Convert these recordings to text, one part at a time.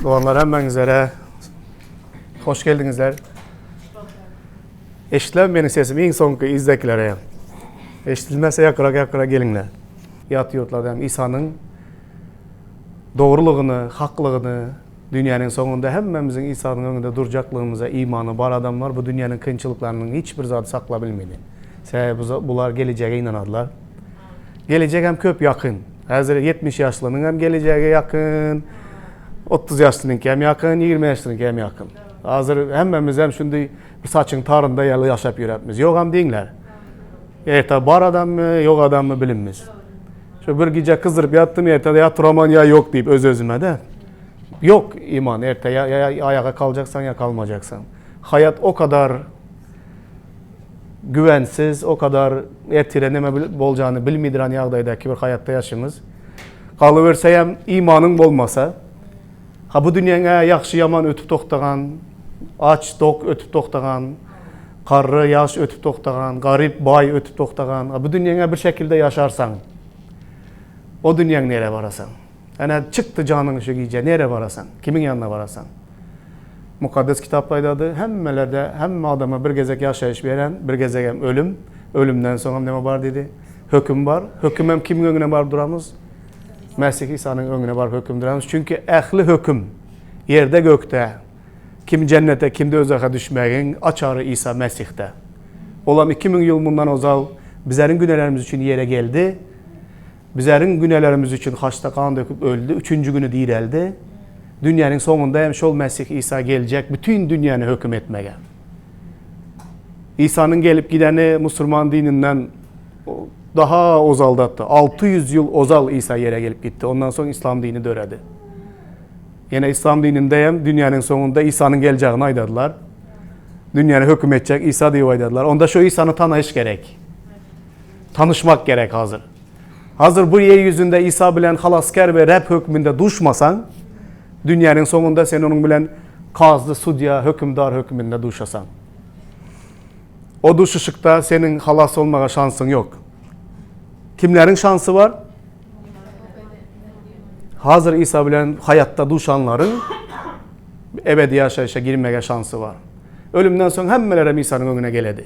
Doganlar hemmäňizlere hoş geldiňizler. Eşitilen meniň sesim iň soňky izdäkilere hem. Eşitilmese ýakyrak ýakyrak geliňler. Ýat ýurtlarda hem Isanyň dogrulygyny, haklygyny, dünýäniň soňunda hemmämiziň Isanyň öňünde durjaklygymyza imany bar adamlar bu dünýäniň kynçylyklarynyň hiç bir zady saklap bilmedi. Sebäbi bular gelejege ynanadylar. Gelejek hem köp ýakyn. Häzir 70 ýaşlynyň hem gelejegi ýakyn, 30 ýaşlynyňky hem ýakyn, 20 ýaşlynyňky hem ýakyn. Hazir hemmämiz hem şundi bir saçyň tarynda ýaly ýaşap ýörepmiz. Ýok hem diýiňler. Erte bar adammy, ýok adammy bilinmez. Şu bir gije kyzdyryp ýatdym, erte ýa turaman ýa ýok diýip öz-özüme-de. Ýok iman, erte ýa, ýa aýaga kaljaksaň ýa kalmajaksaň. Haýat o kadar güwensiz, o kadar ertire neme boljagyny bilmidiran ýagdaýdaky bir haýatda ýaşymyz. Galyberse hem imanyň bolmasa, ha bu dünýäň-ä ýagşy-ýaman ötüp togtagan, aç, dok ötüp togtagan, garry, ýaş ötüp togtagan, garyp, baý ötüp togtagan, ha bu dünýäň-ä bir şekilde ýaşarsaň, o dünýäň nere barasaň? Ene çykdy janyň şu gije, nere barasaň? Kimiň ýanyna barasaň? Mukaddes Kitapda aýdady, hemmelerde, hemme adama bir gezek ýaşaýyş beren, bir gezegem ölüm, ölümden soňam näme bar diýdi? Höküm bar. Hökümem kimiň öňüne baryp duramyz? Mesih Isanyň öňüne baryp höküm duramyz. Çünki ähli höküm ýerde gökde, kim jennete, kim döwzaha düşmegiň açary Isa Mesihde. Olam 2000 ýyl mundan ozal bizleriň günelerimiz üçin ýere geldi. Bizleriň günelerimiz üçin haçda gan döküp öldi, üçünji güni direldi. Dünýäniň soňunda hem şol Mesih Isa geljek bütin dünýäni höküm etmege. Isanyň gelip gideni musulman dininden daha ozaldatdy. 600 ýyl ozal Isa ýere gelip gitdi. Ondan soň islam dini döredi. Ýene islam dininde hem dünýäniň soňunda Isanyň geljegini aýdadylar. Dünýäni höküm etjek Isa diýip aýdadylar. Onda şu Isany tanaýyş gerek. Tanyşmak gerek hazir. Hazir bu ýer ýüzünde Isa bilen Halasgär we Reb hökmünde duşmasaň, dünýäniň soňunda sen onuň bilen kazy, sudýa, hökümdar hökmünde duşasaň. O duşuşykda seniň halas bolmaga şansyň ýok. Kimleriň şansy bar? Hazir Isa bilen haýatda duşanlaryň ebedi ýaşaýşa girmege şansy bar. Ölümden soň hemmelerem Isanyň öňüne geledi.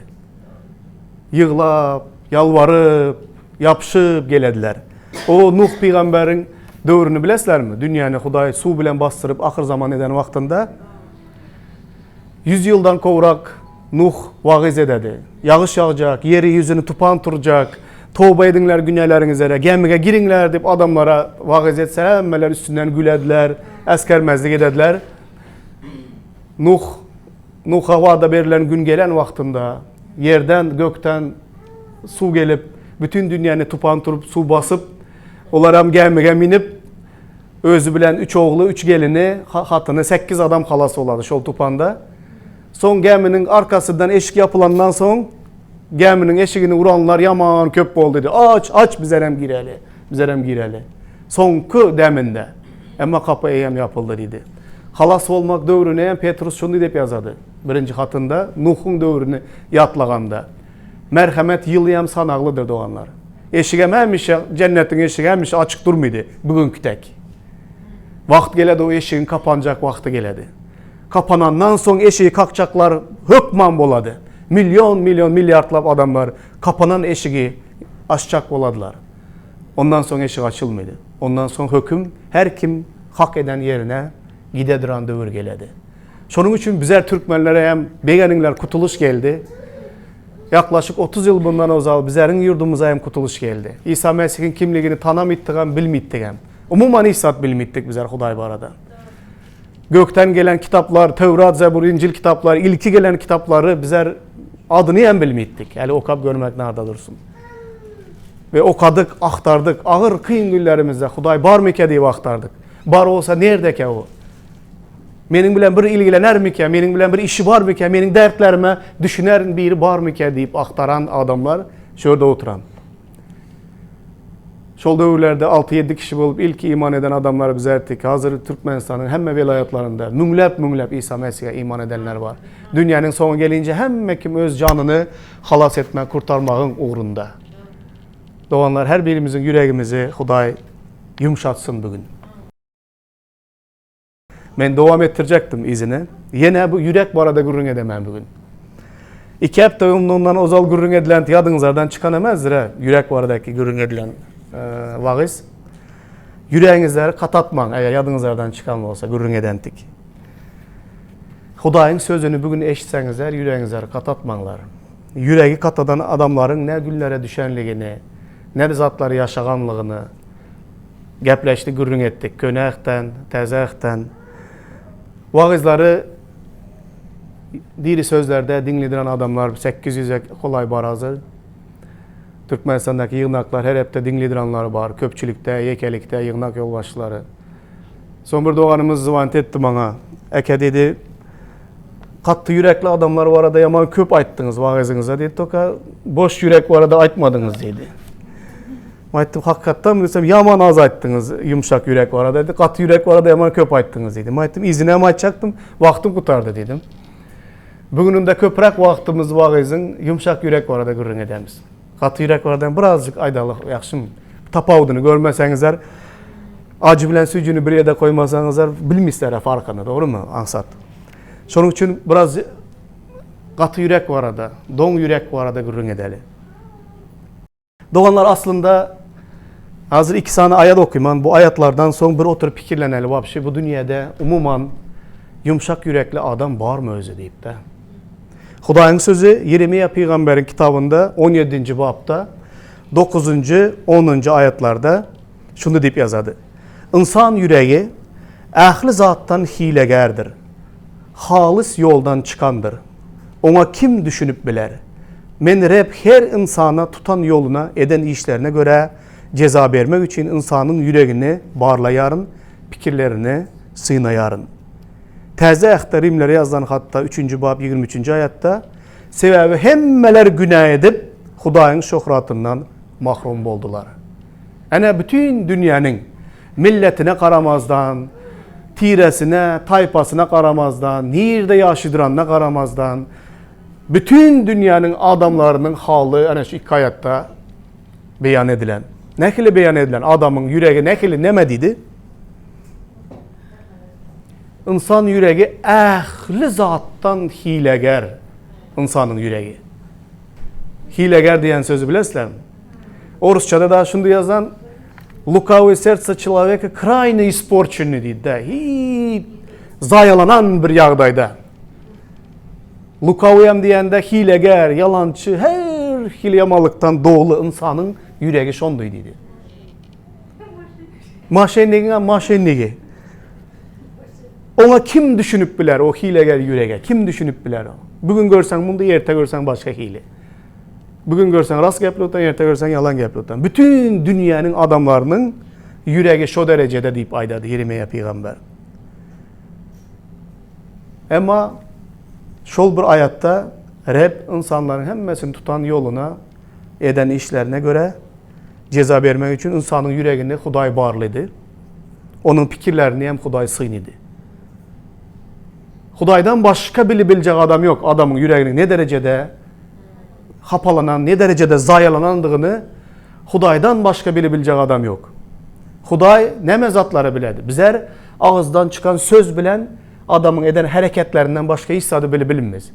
Ýyglap, ýalbaryp, ýapyşyp gelediler. O Nuh pygamberiň döwrüni bilesizlermi? Dünýäni Hudaý suw bilen basdyryp ahyrzaman eden wagtynda ýüz ýyldan gowrak Nuh wagyz ededi. Ýagyş ýagjak, ýeri ýüzüni tupan turjak, toba ediňler günäleriňizlere, gämige giriňler diýip adamlara wagyz etse hemmeler üstünden gülediler, äsgermezlik edediler. Nuh Nuha wada berlen gün gelen wagtynda, ýerden, gökden suw gelip, bütin dünýäni tupan turup, suw basyp, olaram gämige minip, özi bilen üç ogly, üç gelini, hatyny, sekiz adam halas bolady şol tupanda. Soň gäminiň arkasyndan eşik ýapylandan soň, gäminiň eşigini uranlar ýaman köp boldy diýdi. Aç, aç, bizerem gireli, bizerem gireli. Soňky deminde. Emma gapy eýýäm ýapyldy diýdi. Halas bolmak döwrüni hem Petrus şuny diýip ýazady. Birinji hatynda Nuhuň döwrüni ýatlaganda. Merhemet ýyly hem sanaglydyr doganlar. Eşigem hemişe, jennetiň eşigi hemişe açyk durmydy, bugünki tek. Wagt geledi o eşigiň kapanjak wagty geledi. Kapanandan soň eşigi kakjaklar hökman bolady. Million, million, milliardlap adamlar kapanan eşigi açjak boladylar. Ondan soň eşik açylmady. Ondan soň höküm her kim hak eden ýerine gideduran döwür geledi. Şonuň üçin bizer türkmenlere hem begeniňler kutulyş geldi. Ýaklaşyk 30 ýyl bundan ozal bizeriň ýurdumyza hem kutulyş geldi. Isa Mesihiň kimligini tanamytdygam, bilmitdigem. Umuman hiç zat bilmitdik bizer Hudaý barada. Gökden gelen kitaplar, Töwrat, Zebur, Injil kitaplary, ilki gelen kitaplary bizer adyny hem bilmitdik. Häli okap görmek narda dursun. We okadyk, agtardyk. Agyr, kyn günlerimizde Hudaý barmyka diýip agtardyk. Bar bolsa nerdeke o? Meniň bilen bir ilgilenermikä, meniň bilen bir işi barmyka, meniň dertlerime düşüner biri barmyka diýip agtaran adamlar şu ýerde oturan. Şol döwürlerde 6-7 kişi bolup ilki iman eden adamlar bizerdik. Hazır Türkmenistanyň hemme welaýatlarynda müňläp-müňläp Isa Mesihe iman edenler bar. Dünýäniň soňy gelince hemme kim öz janyny halas etmek, kurtarmagyň ugrunda. Doganlar, her birimiziň ýüregimizi Hudaý ýumşatsyn bu gün. Men dowam etdirjekdim yzyny. Ýene bu ýürek barada gürrüň edemän bu gün. Iki hepde ondan ozal gürrüň edilen ýadyňyzlardan çykan emesdir-ä, ýürek baradaky gürrüň edilen wagyz. Ýüregiňizleri katatmaň, eger ýadyňyzlardan çykan bolsa gürrüň edentik. Hudaýyň sözüni bu gün eşitseňizler, ýüregiňizleri katatmaňlar. Ýüregi katadan adamlaryň ne günlere düşenligini, ne zatlary ýaşaganlygyny gepleşdik, gürrüň etdik. Köne Ähtden, Täze Ähtden. Wagyzlary diri sözlerde diňlediren adamlar 800-e golaý bar hazir. Türkmenistandaky ýygnaklar her hepde diňledirenler bar, köpçülikde, ýekelikde ýygnak ýolbaşçylary. Soň bir doganymyz zwant etdi maňa. Eke diýdi, Gaty ýürekli adamlar barada ýaman köp aýtdyňyz wagyzyňyzda diýdi, toka boş ýürek barada aýtmadyňyz diýdi. Aýtdym, hakykatdanmy diýsem, ýaman az aýtdyňyz ýumşak ýürek barada diýdi, gaty ýürek barada ýaman köp aýtdyňyz diýdi. Aýtdym, yzyny hem aýtjakdym, wagtym gutardy diýdim. Bu günümde köpräk wagtymyz wagyzyň ýumşak ýürek barada gürrüň edemiz. Gaty ýürek barada birazjyk aýdaly ýagşymy? Tapawudyny görmeseňizler, ajy bilen süýjüni bir ýerde goýmasaňyzlar bilmeýsizler farkyny, dogrymy? Aňsat. Şonuň üçin biraz gaty ýürek barada, doň ýürek barada gürrüň edeli. Doganlar aslynda hazir iki sany aýat okyman, bu aýatlardan soň bir oturyp pikirleneli wapşe bu dünýäde umuman ýumşak ýürekli adam barmy özi diýip-de. Hudaýyň sözi Ýeremiýa pygamberiň kitabynda on ýedinji bapda dokuzynjy, onunjy aýatlarda şuny diýip ýazady. Ynsan ýüregi ähli zatdan hilegärdir, halys ýoldan çykandyr. Oňa kim düşünip biler? Men Reb her ynsana tutan ýoluna, eden işlerine görä jeza bermek üçin ynsanyň ýüregini barlaýaryn, pikirlerini synaýaryn. Täze Ähtde Rimlere ýazylan hatda üçünji bap 23-nji aýatda, Sebäbi hemmeler günä edip, Hudaýyň şöhratyndan mahrum boldular. Ene bütin dünýäniň milletine garamazdan, tiresine, taýpasyna garamazdan, nirde ýaşydyranyna garamazdan, bütin dünýäniň adamlarynyň haly ene şu iki aýatda beýan edilen. Nähili beýan edilen? Adamyň ýüregi nähili näme diýdi? Ynsan ýüregi ähli zatdan hilegär. Ynsanyň ýüregi. Hilegär diýen sözi bilesizlermi? Orusçada da şundy ýazan Lukawое serce человека krayne isporçenny diýdi-de. Hiç zaýalanan bir ýagdaýda. Lukawyýam diýende hilegär, ýalançy, her hili ýamanlykdan doly ynsanyň ýüregi şondy diýdi. Maşennigiň maşennigi. Oňa kim düşünip biler o hilegär ýürege? Kim düşünip biler? Bugün görseň munda, erte görseň başga hili. Bugün görseň rast gepli otan, erte görseň ýalan gepli otan. Bütün dünýäniň adamlarynyň ýüregi şo derejede diýip aýdady Ýeremeýa pygamber. Emma şol bir aýatda Reb ynsanlaryň hemmesini tutan ýoluna, eden işlerine görä jeza bermek üçin ynsanyň ýüregini Hudaý barlydy. Onuň pikirlerini hem Hudaý synydy. Hudaýdan başga bilibiljek adam ýok, adamyň ýüreginiň ne derejede hapalanan, ne derejede zaýalanandygyny Hudaýdan başga bilibiljek adam ýok. Hudaý näme zatlary biledi? Bizler agyzdan çykan söz bilen adamyň eden hereketlerinden başga hiç zady bile bilinmez.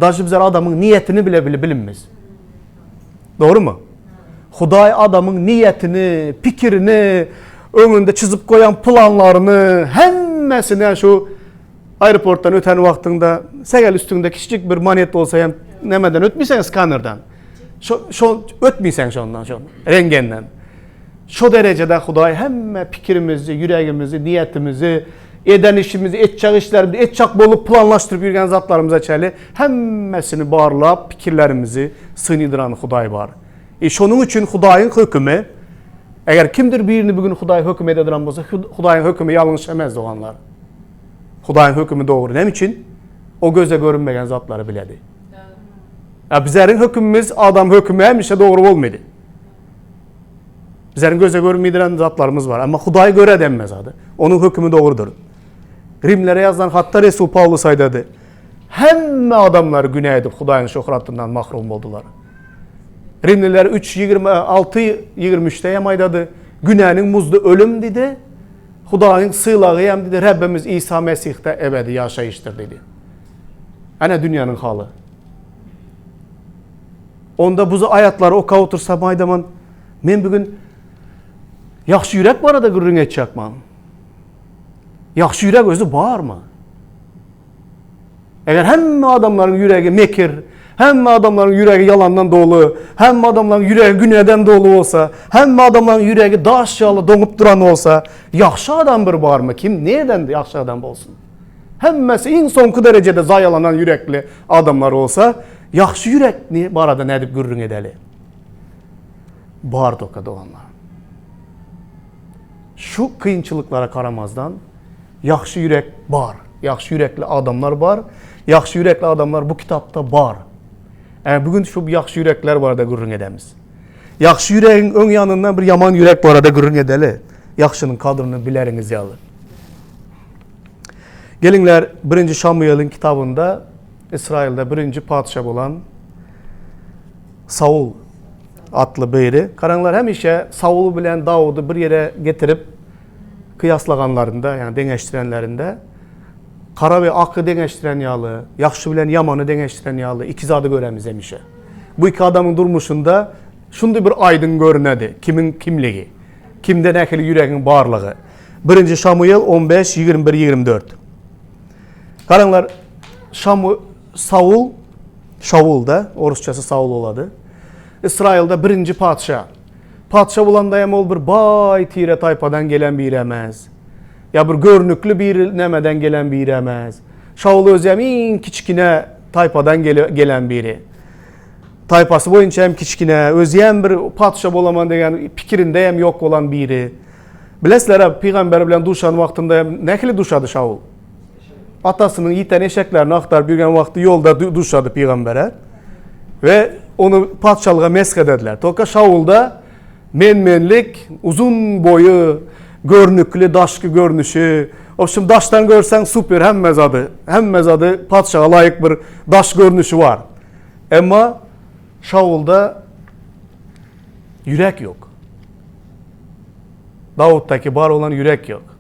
Daşy bizler adamyň niýetini bile bile bilinmez. Dogrymy? Hudaý adamyň niýetini, pikirini, öňünde çyzyp goýan planlaryny hemmesine şu aeroportdan öten wagtyňda sägel üstüňde kiçijik bir monet bolsa hem nämeden ötmeysen skanerden. Şo şo ötmeysen şondan şo rengenden. Şo derejede Hudaý hemme pikirimizi, ýüregimizi, niýetimizi, eden işimizi, etjek işlerimizi, etjek bolup planlaşdyryp ýürgen zatlarymyza çenli hemmesini barlap, pikirlerimizi synydyran Hudaý bar. E şonuň üçin Hudaýyň hökümi, eger kimdir birini bugün Hudaý höküm ededirän bolsa, Hudaýyň hökümi ýalňyş emez doganlar. Hudaýyň hökümi dogry. Näme üçin? O göze görünmeýän zatlary biledi. Ya bizlerin hökümimiz adam hökümi hemişe dogry bolmaýdy. Bizlerin göze görünmeýän zatlarymyz bar. Amma Hudaý göre hemme zady. Onuň hökümi dogrudyr. Rimlere ýazylan hatda Resul Pawlus aýdady. Hemme adamlar günä edip Hudaýyň şöhratyndan mahrum boldular. Rimliler 3 26 23-de hem aýdady. Günäniň muzdy ölüm diýdi. Hudaýyň sylagy hem diýdi, Rebbimiz Isa Mesihde ebedi ýaşaýyşdyr diýdi. Ana dünýäniň haly. Onda bu aýatlary okap otursam aýdaman, men bugün ýagşy ýürek barada gürrüň etjekman. Ýagşy ýürek özi barmy? Eger hemme adamlaryň ýüregi mekir, hemme adamlaryň ýüregi ýalandan doly, hemme adamlaryň ýüregi günäden doly bolsa, hemme adamlaryň ýüregi daş ýaly doňup duran bolsa, ýagşy adam bir barmy? Kim nireden ýagşy adam bolsun? Hemmesi iň soňky derejede zaýalanan ýürekli adamlar bolsa, ýagşy ýürek ne barada nädip gürrüň edeli? Bar doka doganlar. Şu kynçylyklara garamazdan ýagşy ýürek bar. Ýagşy ýürekli adamlar bar. Ýagşy ýürekli adamlar bu kitapda bar. Ä, bu gün şu ýagşy ýürekler barada gürrüň edemiz. Ýagşy ýüregiň öň ýanyndan bir ýaman ýürek barada gürrüň edeli. Ýagşynyň kadryny bileriňiz ýaly. Geliňler, birinji Şamuýeliň kitabynda Ysraýylda birinji patyşa bolan Saul atly biri. Garaňlar, hemişe Saul bilen Dawudy bir ýere getirip kyýaslaganlarynda, ýagny deňeşdirenlerinde gara we aky deňeşdiren ýaly, ýagşy bilen ýamany deňeşdiren ýaly iki zady göremiz hemişe. Bu iki adamyň durmuşynda şunday bir aýdyň görünedi, kimiň kimligi, kimde nähili ýüregiň barlygy. Birinji Şamuýel 15, 21, 24. Garaňlar, Şamu, Saul, Şaul da, orusçasy Saul bolady. Ysraýylda birinji patyşa. Patyşa bolanda hem ol bir baý tire taýpadan gelen biri emes. Ýa bir görnükli bir nämeden gelen biri emes. Şaul özi hem iň kiçkine taýpadan gelen biri. Taýpasy boýunça hem kiçkine, özi hem bir patyşa bolaman degen pikirinde hem ýok bolan biri. Bilesizler, pygamber bilen duşan wagtynda hem nähili duşady Şaul? Atasynyň ýiten eşeklerini agtaryp ýürgen wagty ýolda duşady pygambere we ony patyşalyga mesh edediler. Toka Şaulda men-menlik, uzun boýy, görnükli daşky görnüşi, obşim daşdan görseň super hemme zady, hemme zady patyşaga laýyk bir daş görnüşi bar. Emma Şaulda ýürek ýok. Dawutdaky bar bolan ýürek ýok.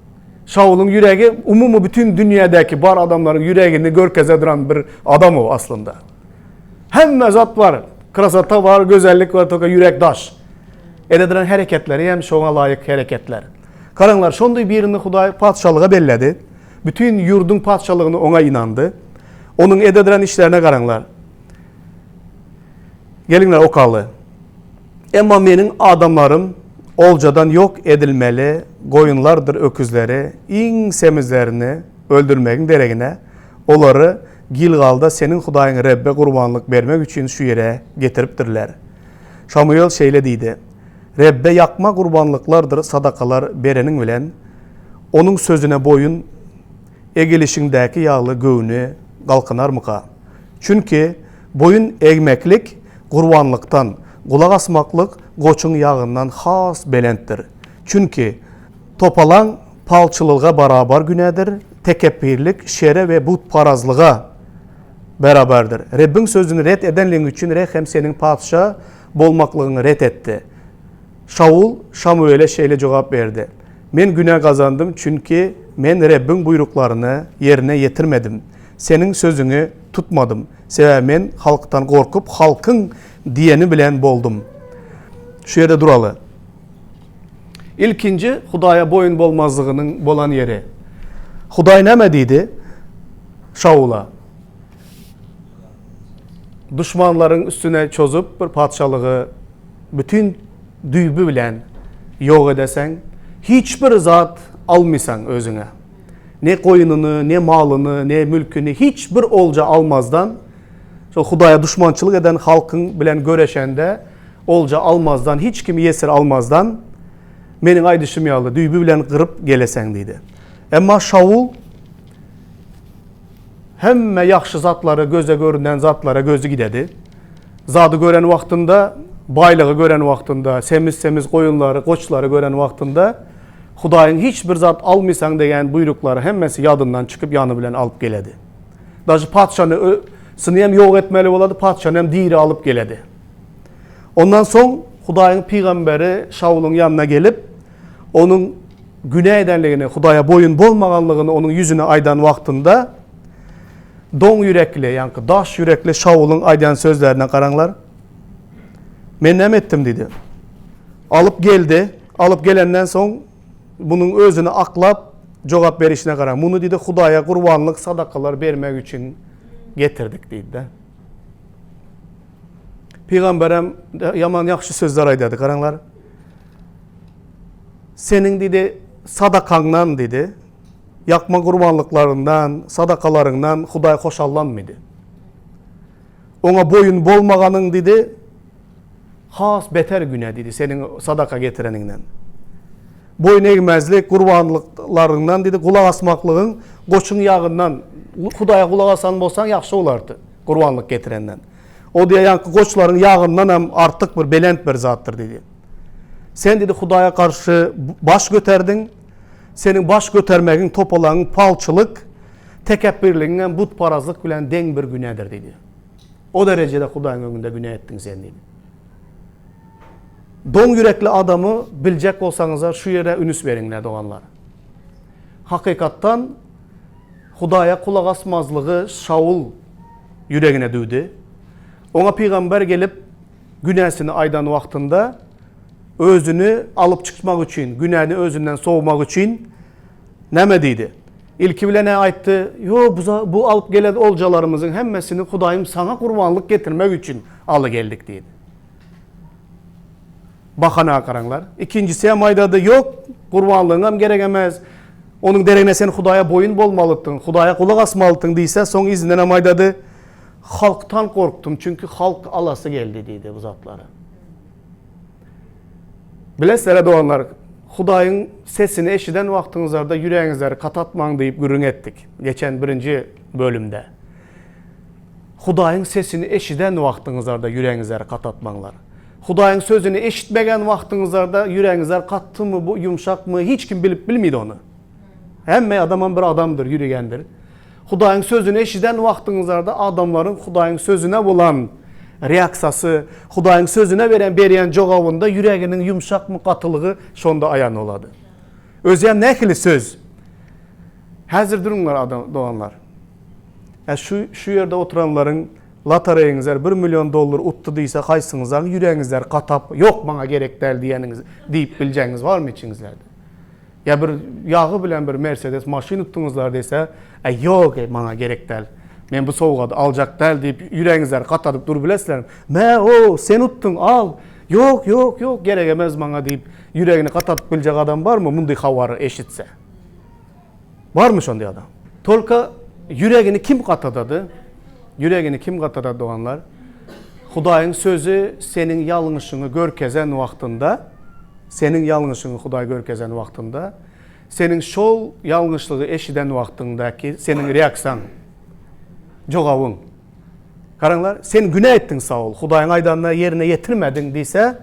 Şawulyň ýüregi umumy bütin dünýädäki bar adamlaryň ýüregini görkeze duran bir adam o aslynda. Hemme zat bar. Krasota bar, gözellik bar, toka ýürek daş. Ede duran hereketleri hem şoňa laýyk hereketler. Garaňlar, şonday birini Hudaý patyşalyga belledi. Bütin ýurduň patyşalygyny oňa ynandy. Onuň ede duran işlerine garaňlar. Geliňler okaly. Emma meniň adamlarym oljadan ýok edilmeli goýunlardyr öküzleri, iň semizlerini öldürmegiň deregine, olary Gilgalda seniň Hudaýyň Rebbe gurbanlyk bermek üçin şu ýere getiripdirler. Şamuwel şeýle diýdi, Rebbe ýakma gurbanlyklardyr sadakalar bereniň bilen, Onuň sözüne boýun egilişiňdäki ýaly göwni galkynarmyka? Çünki boýun egmeklik gurbanlykdan, gulak asmaklyk goçuň ýagyndan has belentdir. Çünki topalaň palçylyga barabar günädir, tekepbirlik şere we butparazlyga beraberdir. Rebbiň sözüni ret edenligiň üçin Reb hem seniň patyşa bolmaklygyňy ret etdi. Şawul Şamuwele şeýle jogap berdi, Men günä gazandym, çünki men Rebbiň buýruklaryny ýerine ýetirmedim, seniň sözüňi tutmadym. Sebäbi men halkdan gorkup, halkyň diýeni bilen boldum. Şu ýerde duraly. Ilkinji Hudaýa boýun bolmazlygynyň bolan ýeri. Hudaý näme diýdi Şawula? Duşmanlaryň üstüne çozup bir patyşalygy bütin düýbi bilen ýok edeseň, hiç bir zat almysaň özüňe. Ne goýnuny, ne malyny, ne mülküni hiç bir olja almazdan, şol Hudaýa duşmançylyk eden halkyň bilen göreşende olja almazdan, hiç kimi ýesir almazdan, meniň aýdyşym ýaly düýbi bilen gyryp geleseň diýdi. Emma Şawul hemme ýagşy zatlara, göze görünen zatlara gözi gidedi. Zady gören wagtynda, baýlygy gören wagtynda, semiz-semiz goýunlary, goçlary gören wagtynda Hudaýyň hiç bir zat almysaň degen buýruklary hemmesi ýadyndan çykyp ýany bilen alyp geledi. Daže patyşany syny hem ýok etmeli bolady, patyşany hem diri alyp geledi. Ondan soň Hudaýyň pygamberi Şawulyň ýanyna gelip, onuň. günä edenligini, Hudaýa boýun bolmaganlygyny onuň ýüzüne aýdan wagtynda doň ýürekli, ýaňky daş ýürekli Şawulyň aýdýan sözlerine garaňlar. Men näme etdim diýdi. Alyp geldi. Alyp gelenden soň munuň özüni aklap jogap berişine garaň. Muny diýdi Hudaýa gurbanlyk sadakalar bermek üçin getirdik diýdi. Pygamberem ýaman ýagşy sözler aýdady. Garaňlar. Seniň diýdi sadakaňdan diýdi. Ýakma gurbanlyklaryňdan, sadakalaryňdan Hudaý hoşallanmydy. Oňa boýun bolmaganyň diýdi has beter günä diýdi seniň sadaka getireniňden. Boýun egmezlik gurbanlyklaryňdan diýdi gulak asmaklygyň goçuň ýagyndan Hudaýa gulak asan bolsaň ýagşy bolardy gurbanlyk getirenden. O diýýär ýaňky goçlaryň ýagyndan hem artyk bir belent bir zatdyr diýdi. Sen diýdi Hudaýa garşy baş göterdiň. Seniň baş götermegiň topalaňyň palçylyk, tekepbirligiň hem butparazlyk bilen deň bir günädir diýdi. O derejede Hudaýyň öňünde günä etdiň sen diýdi. Doň ýürekli adamy biljek bolsaňyzlar şu ýere ünüs beriňler doganlar. Hakykatdan Hudaýa gulak asmazlygy Şaul ýüregine düwdi. Oňa pygamber gelip günäsini aýdan wagtynda özüni alyp çykmak üçin, günäni özünden sowmak üçin näme diýdi? Ilki bilen-ä aýtdy, Ýo, bu, bu alyp gelen oljalarymyzyň hemmesini Hudaýym saňa gurbanlyk getirmek üçin aly geldik diýdi. Bahana garaňlar. Ikinjisi hem aýdady, Ýok, gurbanlygyňam gerek emes. Onuň deregine sen Hudaýa boýun bolmalydyň, Hudaýa gulak asmalydyň diýse, soň yzyndan hem aýdady, Halkdan gorkdum, çünki halk alasy geldi diýdi bu zatlary. Bilesizler-ä doganlar, Hudaýyň sesini eşiden wagtyňyzlarda ýüregiňizleri katatmaň diýip gürrüň etdik geçen birinji bölümde. Hudaýyň sesini eşiden wagtyňyzlarda ýüregiňizleri katatmaňlar. Hudaýyň sözüni eşitmegen wagtyňyzlarda ýüregiňizler katdymy, bu ýumşakmy, hiç kim bilip bilmeýdi ony. Hemme adamam bir adamdyr, ýüregendir. Hudaýyň sözüni eşiden wagtyňyzlarda adamlaryň Hudaýyň sözüne bolan reaksiýasy, Hudaýyň sözüne beren berýän jogabynda ýüreginiň ýumşakmy gatylygy şonda aýan bolady. Özem nähili söz? Häzir duruňlar adam doganlar. Ä şu şu ýerde oturanlaryň lotoreýiňizler bir million dollar utdy diýse haýsyňyzaň ýüregiňizler gatap ýok maňa gerek däl diýeniňiz diýip biljegiňiz barmy içiňizlerde? Ýa bir ýagy bilen bir Mercedes maşyn utduňyzlar diýse, Äý ýok, eý maňa gerek däl. Men bu sowgady aljak däl diýip ýüregiňizleri gatadyp durubilesizlermi? Mä o, sen utduň, al. Ýok, ýok, ýok, gerek emes maňa diýip ýüregini gatadyp biljek adam barmy mundy habary eşitse? Barmy şonday adam? Tolka ýüregini kim gatadady? Ýüregini kim gatadady doganlar? Hudaýyň sözi seniň ýalňyşyňy görkezen wagtynda, seniň ýalňyşyňy Hudaý görkezen wagtynda, seniň şol ýalňyşlygy eşiden wagtyňdaky seniň reaksiýaň, jogabyň. Garaňlar, sen günä etdiň Saul, Hudaýyň aýdanyny ýerine ýetirmediň diýse,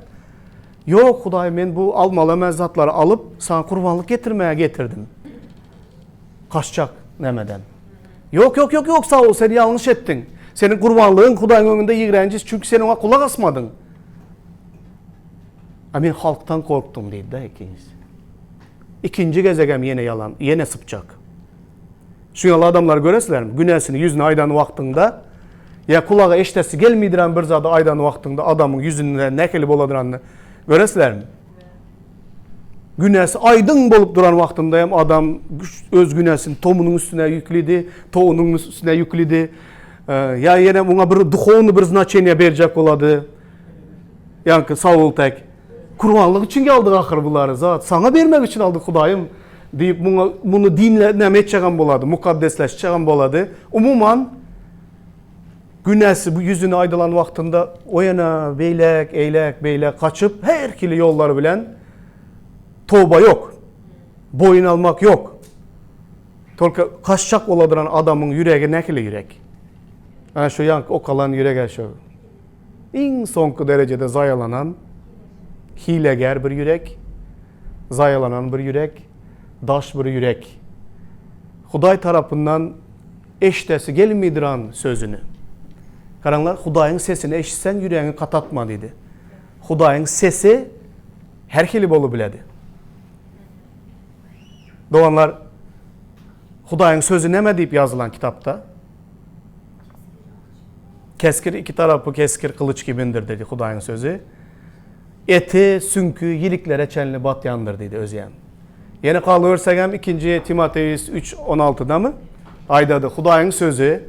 Ýok, Hudaý, men bu almaly emes zatlary alyp, saňa gurbanlyk getirmäge getirdim. Gaçjak nämeden? Ýok, ýok, ýok, ýok, Saul, sen ýalňyş etdiň. Seniň gurbanlygyň Hudaýyň öňünde ýigrenji, çünki sen oňa gulak asmadyň. A men halkdan gorkdum diýdi-de ikinjisi. Ikinji gezegem ýene ýalan, ýene sypjak. Şu ýaly adamlary göresizlermi? Günäsini ýüzüne aýdan wagtyňda, ýa gulaga eşidesi gelmeýdiren bir zady aýdan wagtyňda adamyň ýüzünde nähili boladyranyny göresizlermi? Günäsi aýdyň bolup duran wagtynda hem adam öz günäsini tomunyň üstüne ýükledi, towunyň üstüne ýükledi. Ýa ýene muňa bir duhowny bir znaçeniýe berjek bolady. Ýaňky Saul tek. Kurbanlyk üçin geldik ahyr bulary zat. Saňa bermek üçin aldyk Hudaýym diýip muňa muny dinle näme etjegem bolady, mukaddesleşjegem bolady. Umuman günäsi bu ýüzüne aýdylan wagtynda o ýana beýläk, eýläk, beýläk gaçyp her hili ýollar bilen toba ýok. Boýun almak ýok. Tolka kaçjak boladyran adamyň ýüregi nähili ýürek? Ana şu ýaňky okalan ýüreg-ä şu. Iň soňky derejede zaýalanan, hilegär bir ýürek, zaýalanan bir ýürek, daş bir ýürek. Hudaý tarapyndan eşdesi gelmeýdiran sözüni. Garaňlar, Hudaýyň sesini eşitseň ýüregiňi gatatma diýdi. Hudaýyň sesi her hili bolubiledi. Doganlar, Hudaýyň sözi näme diýip ýazylan kitapda? Keskir iki tarapy keskir gylyç kibindir diýdi Hudaýyň sözi. Eti, süňki ýiliklere çenli batýandyr diýdi özýem. Ýene galybersegem ikinji Timoteus üç on altydamy aýdady Hudaýyň sözi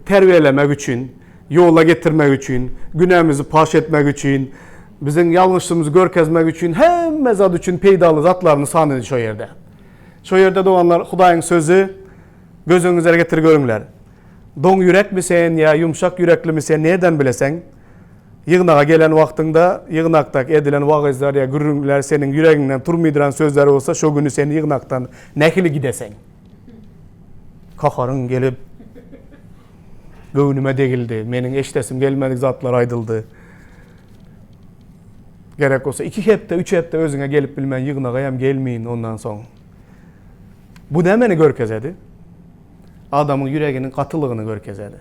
terbiýelemek üçin, ýola getirmek üçin, günämizi paş etmek üçin, biziň ýalňyşlygymyzy görkezmek üçin hemme zat üçin peýdaly zatlaryny sanady şo ýerde. Şo ýerde doganlar Hudaýyň sözi göz öňüňizlere getir görüňler. Doň ýürekmi sen ýa ýumşak ýüreklimi sen nirden bileseň? Ýygnaga gelen wagtyňda ýygnakdaky edilen wagyzlar ýa gürrüňler seniň ýüregiňden turmydyran sözler bolsa şo güni sen ýygnakdan nähili gideseň? Gaharyň gelip göwnüme degildi, meniň eşdesim gelmedik zatlar aýdyldy. Gerek bolsa iki hepde, üç hepde özüňe gelip bilmän ýygnaga hem gelmeýin ondan soň. Bu nämeni görkezedi? Adamyň ýüreginiň gatylygyny görkezedi.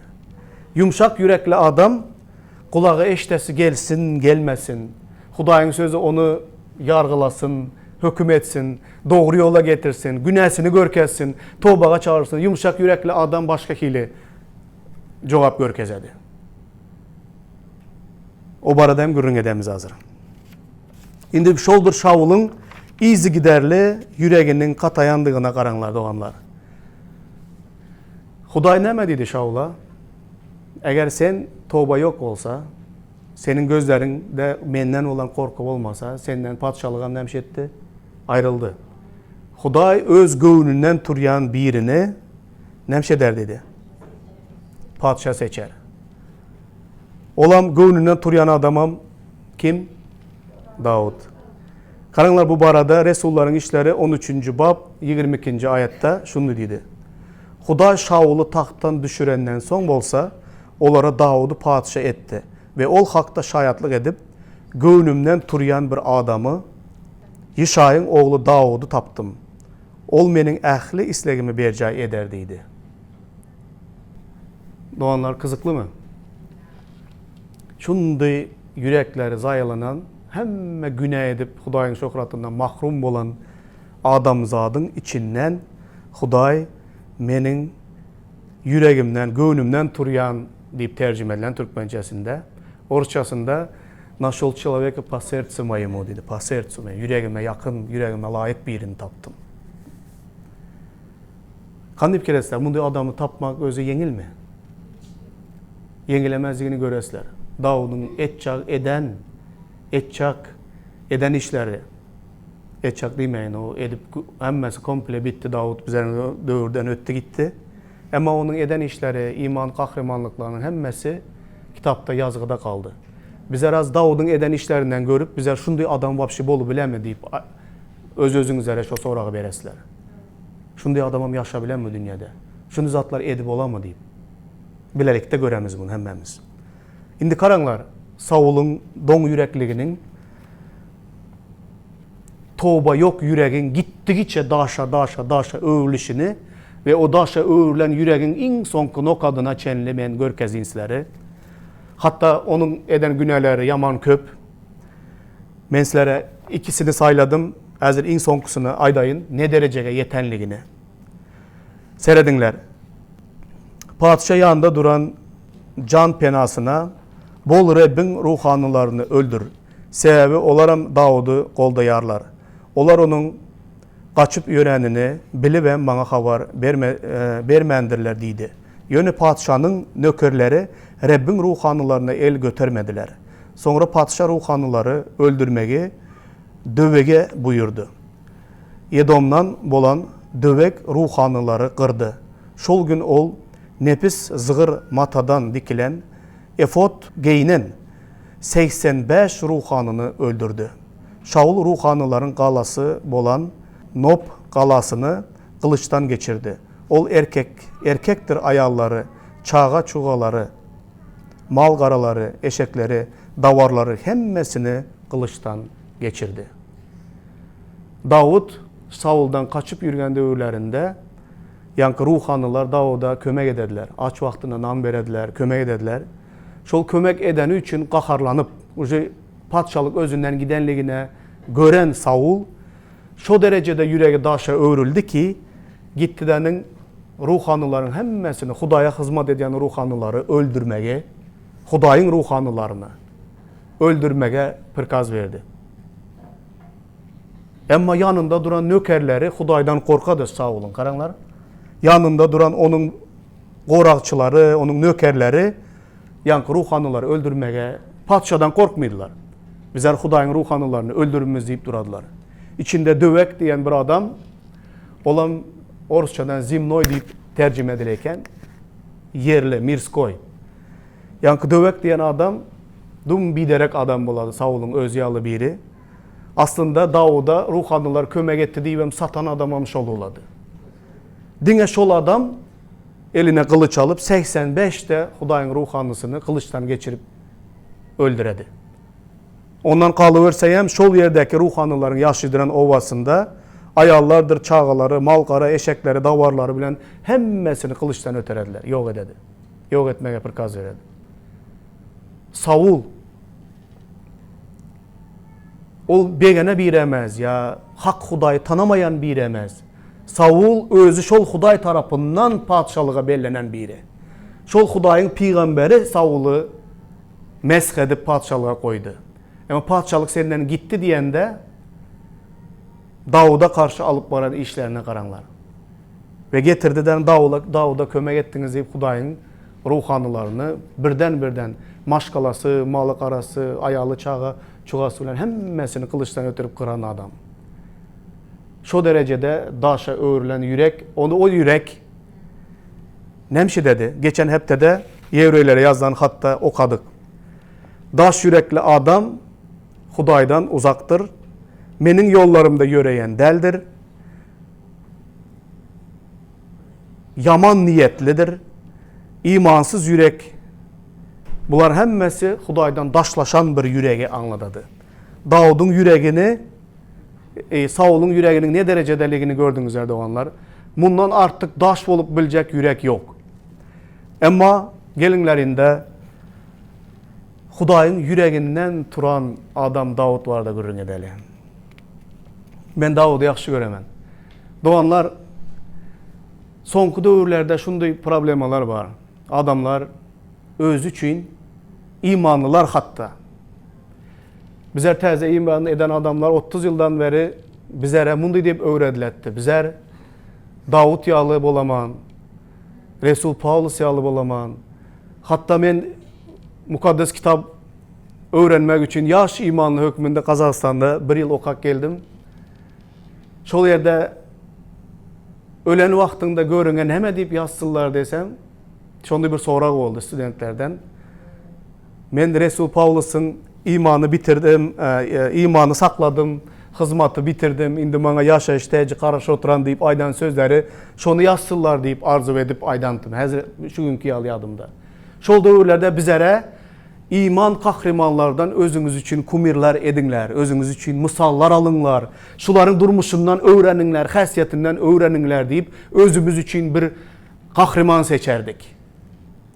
Ýumşak ýürekli adam gulagy eşdesi gelsin, gelmesin, Hudaýyň sözi ony ýargylasyn, höküm etsin, dogry ýola getirsin, günäsini görkezsin, tobaga çagyrsyn, ýumşak ýürekli adam başga hili jogap görkezedi. O barada hem gürrüň edemiz hazir. Indi şol bir Şawulyň yzygiderli ýüreginiň gataýandygyna garaňlar, doganlar. Hudaý näme diýdi Şawula? Eger sen toba ýok bolsa, seniň gözleriňde menden bolan gorky bolmasa, senden patyşalygam näme etdi? Aýryldy. Hudaý öz göwnünden turýan birini näme eder diýdi? Patyşa seçer. Olam göwnünden turýan adamam kim? Dawut. Garaňlar bu barada Resullaryň işleri on üçünji bap 22-nji aýatda şuny diýdi. Hudaý Şawuly tagtdan düşürenden soň bolsa, olara Dawudy patyşa etdi we ol hakda şaýatlyk edip, Göwnümden turýan bir adamy, Ýyşaýyň ogly Dawudy tapdym. Ol meniň ähli islegimi berjaý eder diýdi. Doganlar gyzyklymy? Şundy ýürekleri zaýalanan, hemme günä edip Hudaýyň şöhratyndan mahrum bolan adamzadyň içinden Hudaý meniň ýüregimden, göwnümden turýan diýip terjime edilen türkmençesinde. Orsçasynda Našel çeloweka po serdsu moýemu diýdi. Po serdsu moýemu, ýüregime ýakyn, ýüregime laýyk birini tapdym. Hany diýip kelesler, munday adamy tapmak özi ýeňilmi? Ýeňilemezligini göresler. Dawudyň etjak eden, etjak eden işleri, etjak diýmäýin, o edip hemmesi komple bitdi, Dawut bizleriň döwürden ötdi gitdi. Emma onuň eden işleri, iman gahrymanlyklarynyň hemmesi kitapda ýazgyda galdy. Bizler az Dawudyň eden işlerinden görüp, bizler şunday adam wapşe bolubilemi diýip öz-özüňizlere şo soragy beresizler. Şunday adamam ýaşabilenmi dünýede? Şunday zatlar edip bolamy diýip. Bilelikde göremiz muny hemmämiz. Indi garaňlar, Saulyň doň ýürekliginiň toba ýok ýüregiň gitdigiçe daşa, daşa, daşa öwrülişini we o daşa öwrülen ýüregiň iň soňky nokadyna çenli men görkezin sizlere. Hatda onuň eden günäleri ýaman köp. Men sizlere ikisini saýladym, häzir iň soňkusyny aýdaýyn, ne derejege ýetenligini. Serediňler. Patyşa ýanynda duran jan penasyna, Bol Rebbiň ruhanylaryny öldür. Sebäbi olaram Dawudy goldaýarlar. Olar onuň gaçyp ýöränini bilibem maňa habar bermändirler diýdi. Ýöne patyşanyň nökerleri Rebbiň ruhanylaryna el götermediler. Soňra patyşa ruhanylary öldürmegi Döwege buýurdy. Edomdan bolan Döweg ruhanylary gyrdy. Şol gün ol nepis zygyr matadan dikilen efot geýnen 85 ruhanyny öldürdi. Şaul ruhanylaryň galasy bolan Nob galasyny gylyçdan geçirdi. Ol erkek, erkekdir aýallary, çaga-çugalary, mal-garalary, eşekleri, dawarlary hemmesini gylyçdan geçirdi. Dawut Sauldan gaçyp ýürgen döwürlerinde ýaňky ruhanylar Dawuda kömek ederdiler. Aç wagtynda nan bererdiler, kömek ederdiler. Şol kömek edeni üçin gaharlanyp, uje patyşalyk özünden gidenligine gören Saul. Şo derejede ýüregi daşa öwrüldi ki, gitdideniň ruhanylaryň hemmesini, Hudaýa hyzmat edýän ruhanylary öldürmegi, Hudaýyň ruhanylaryny öldürmege prikaz berdi. Emma ýanynda duran nökerleri Hudaýdan gorkady Saulyň. Garaňlar. Ýanynda duran onuň goragçylary, onuň nökerleri ýaňky ruhanylary öldürmege patyşadan gorkmydylar. Bizler Hudaýyň ruhanylaryny öldürmez diýip duradylar. Içinde Döwek diýen bir adam, olam orsçadan zemnoý diýip terjime edilen eken, ýerli, mirskoý. Ýaňky Döwek diýen adam dum biderek adam bolady, Saulyň özi ýaly biri. Aslynda Dawuda ruhanylar kömek etdi diýibem satan adamam şol bolady. Diňe şol adam eline gylyç alyp 85 de Hudaýyň ruhanysyny gylyçdan geçirip öldüredi. Ondan galyberseýem şol ýerdäki ruhanylaryň ýaşydyran obasynda aýallardyr çagalary, mal-gara, eşekleri, dawarlary bilen hemmesini gylyçdan öterediler, ýok ededi. Ýok etmege prikaz beredi. Saul Ol begene biri emez ýa hak Hudaýy tanamaýan biri emez. Saul özi şol Hudaý tarapyndan patyşalyga bellenen biri. Şol Hudaýyň pygamberi Sauly mesh edip patyşalyga goýdy. Emma patyşalyk senden gitdi diýende Dawuda garşy alyp baran işlerine garaňlar. We getirdi-de Dawuda kömek etdiňiz diýip Hudaýyň ruhanylaryny birden-birden maşgalasy, maly-garasy, aýaly, çaga, çugasy bilen hemmesini gylyçdan ötürip gyran adam. Şo derejede daşa öwrülen ýürek, ony o ýürek nemşidedi. Geçen hepdede ýewreýlere ýazylan hatda okadyk. Daş ýürekli adam Hudaýdan uzakdyr, Meniň ýollarymda ýöreýän däldir. Ýaman niýetlidir, imansyz ýürek, bular hemmesi Hudaýdan daşlaşan bir ýüregi aňladady. Dawudyň ýüregini, e, Saulyň ýüreginiň ne derejedeligini gördüňizler doganlar. Mundan artyk daş bolup biljek ýürek ýok. Emma geliňler indi Hudaýyň ýüreginden turan adam Dawut barada gürrüň edeli. Men Dawudy ýagşy göremen. Doganlar, soňky döwürlerde şunday problemalar bar. Adamlar özi üçin imanlylar hatda. Bizler täze iman eden adamlar 30 ýyldan beri bizlere munday diýip öwrediletdi. Bizler Dawut ýaly bolaman, Resul Pawlus ýaly bolaman. Hatda men Mukaddes Kitap öwrenmek üçin ýaş imanly hökmünde Gazagystanda bir ýyl okap geldim. Şol ýerde ölen wagtyňda görüňe näme diýip ýazsynlar desem, şonda bir sorag boldy studentlerden. Men Resul Pawlusyň imany bitirdim, e, e, imany sakladym, hyzmaty bitirdim, indi maňa ýaşaýyş täji garaşyp oturan diýip aýdan sözleri şony ýazsynlar diýip arzuw edip aýdantym. Häzir şu günki ýaly ýadymda. Şol döwürlerde bizere Iman gahrymanlardan özüňiz üçin kumirler ediňler, özüňiz üçin mysallar alyňlar, şularyň durmuşyndan öwreniňler, häsiýetinden öwreniňler diýip, özümiz üçin bir gahryman seçerdik.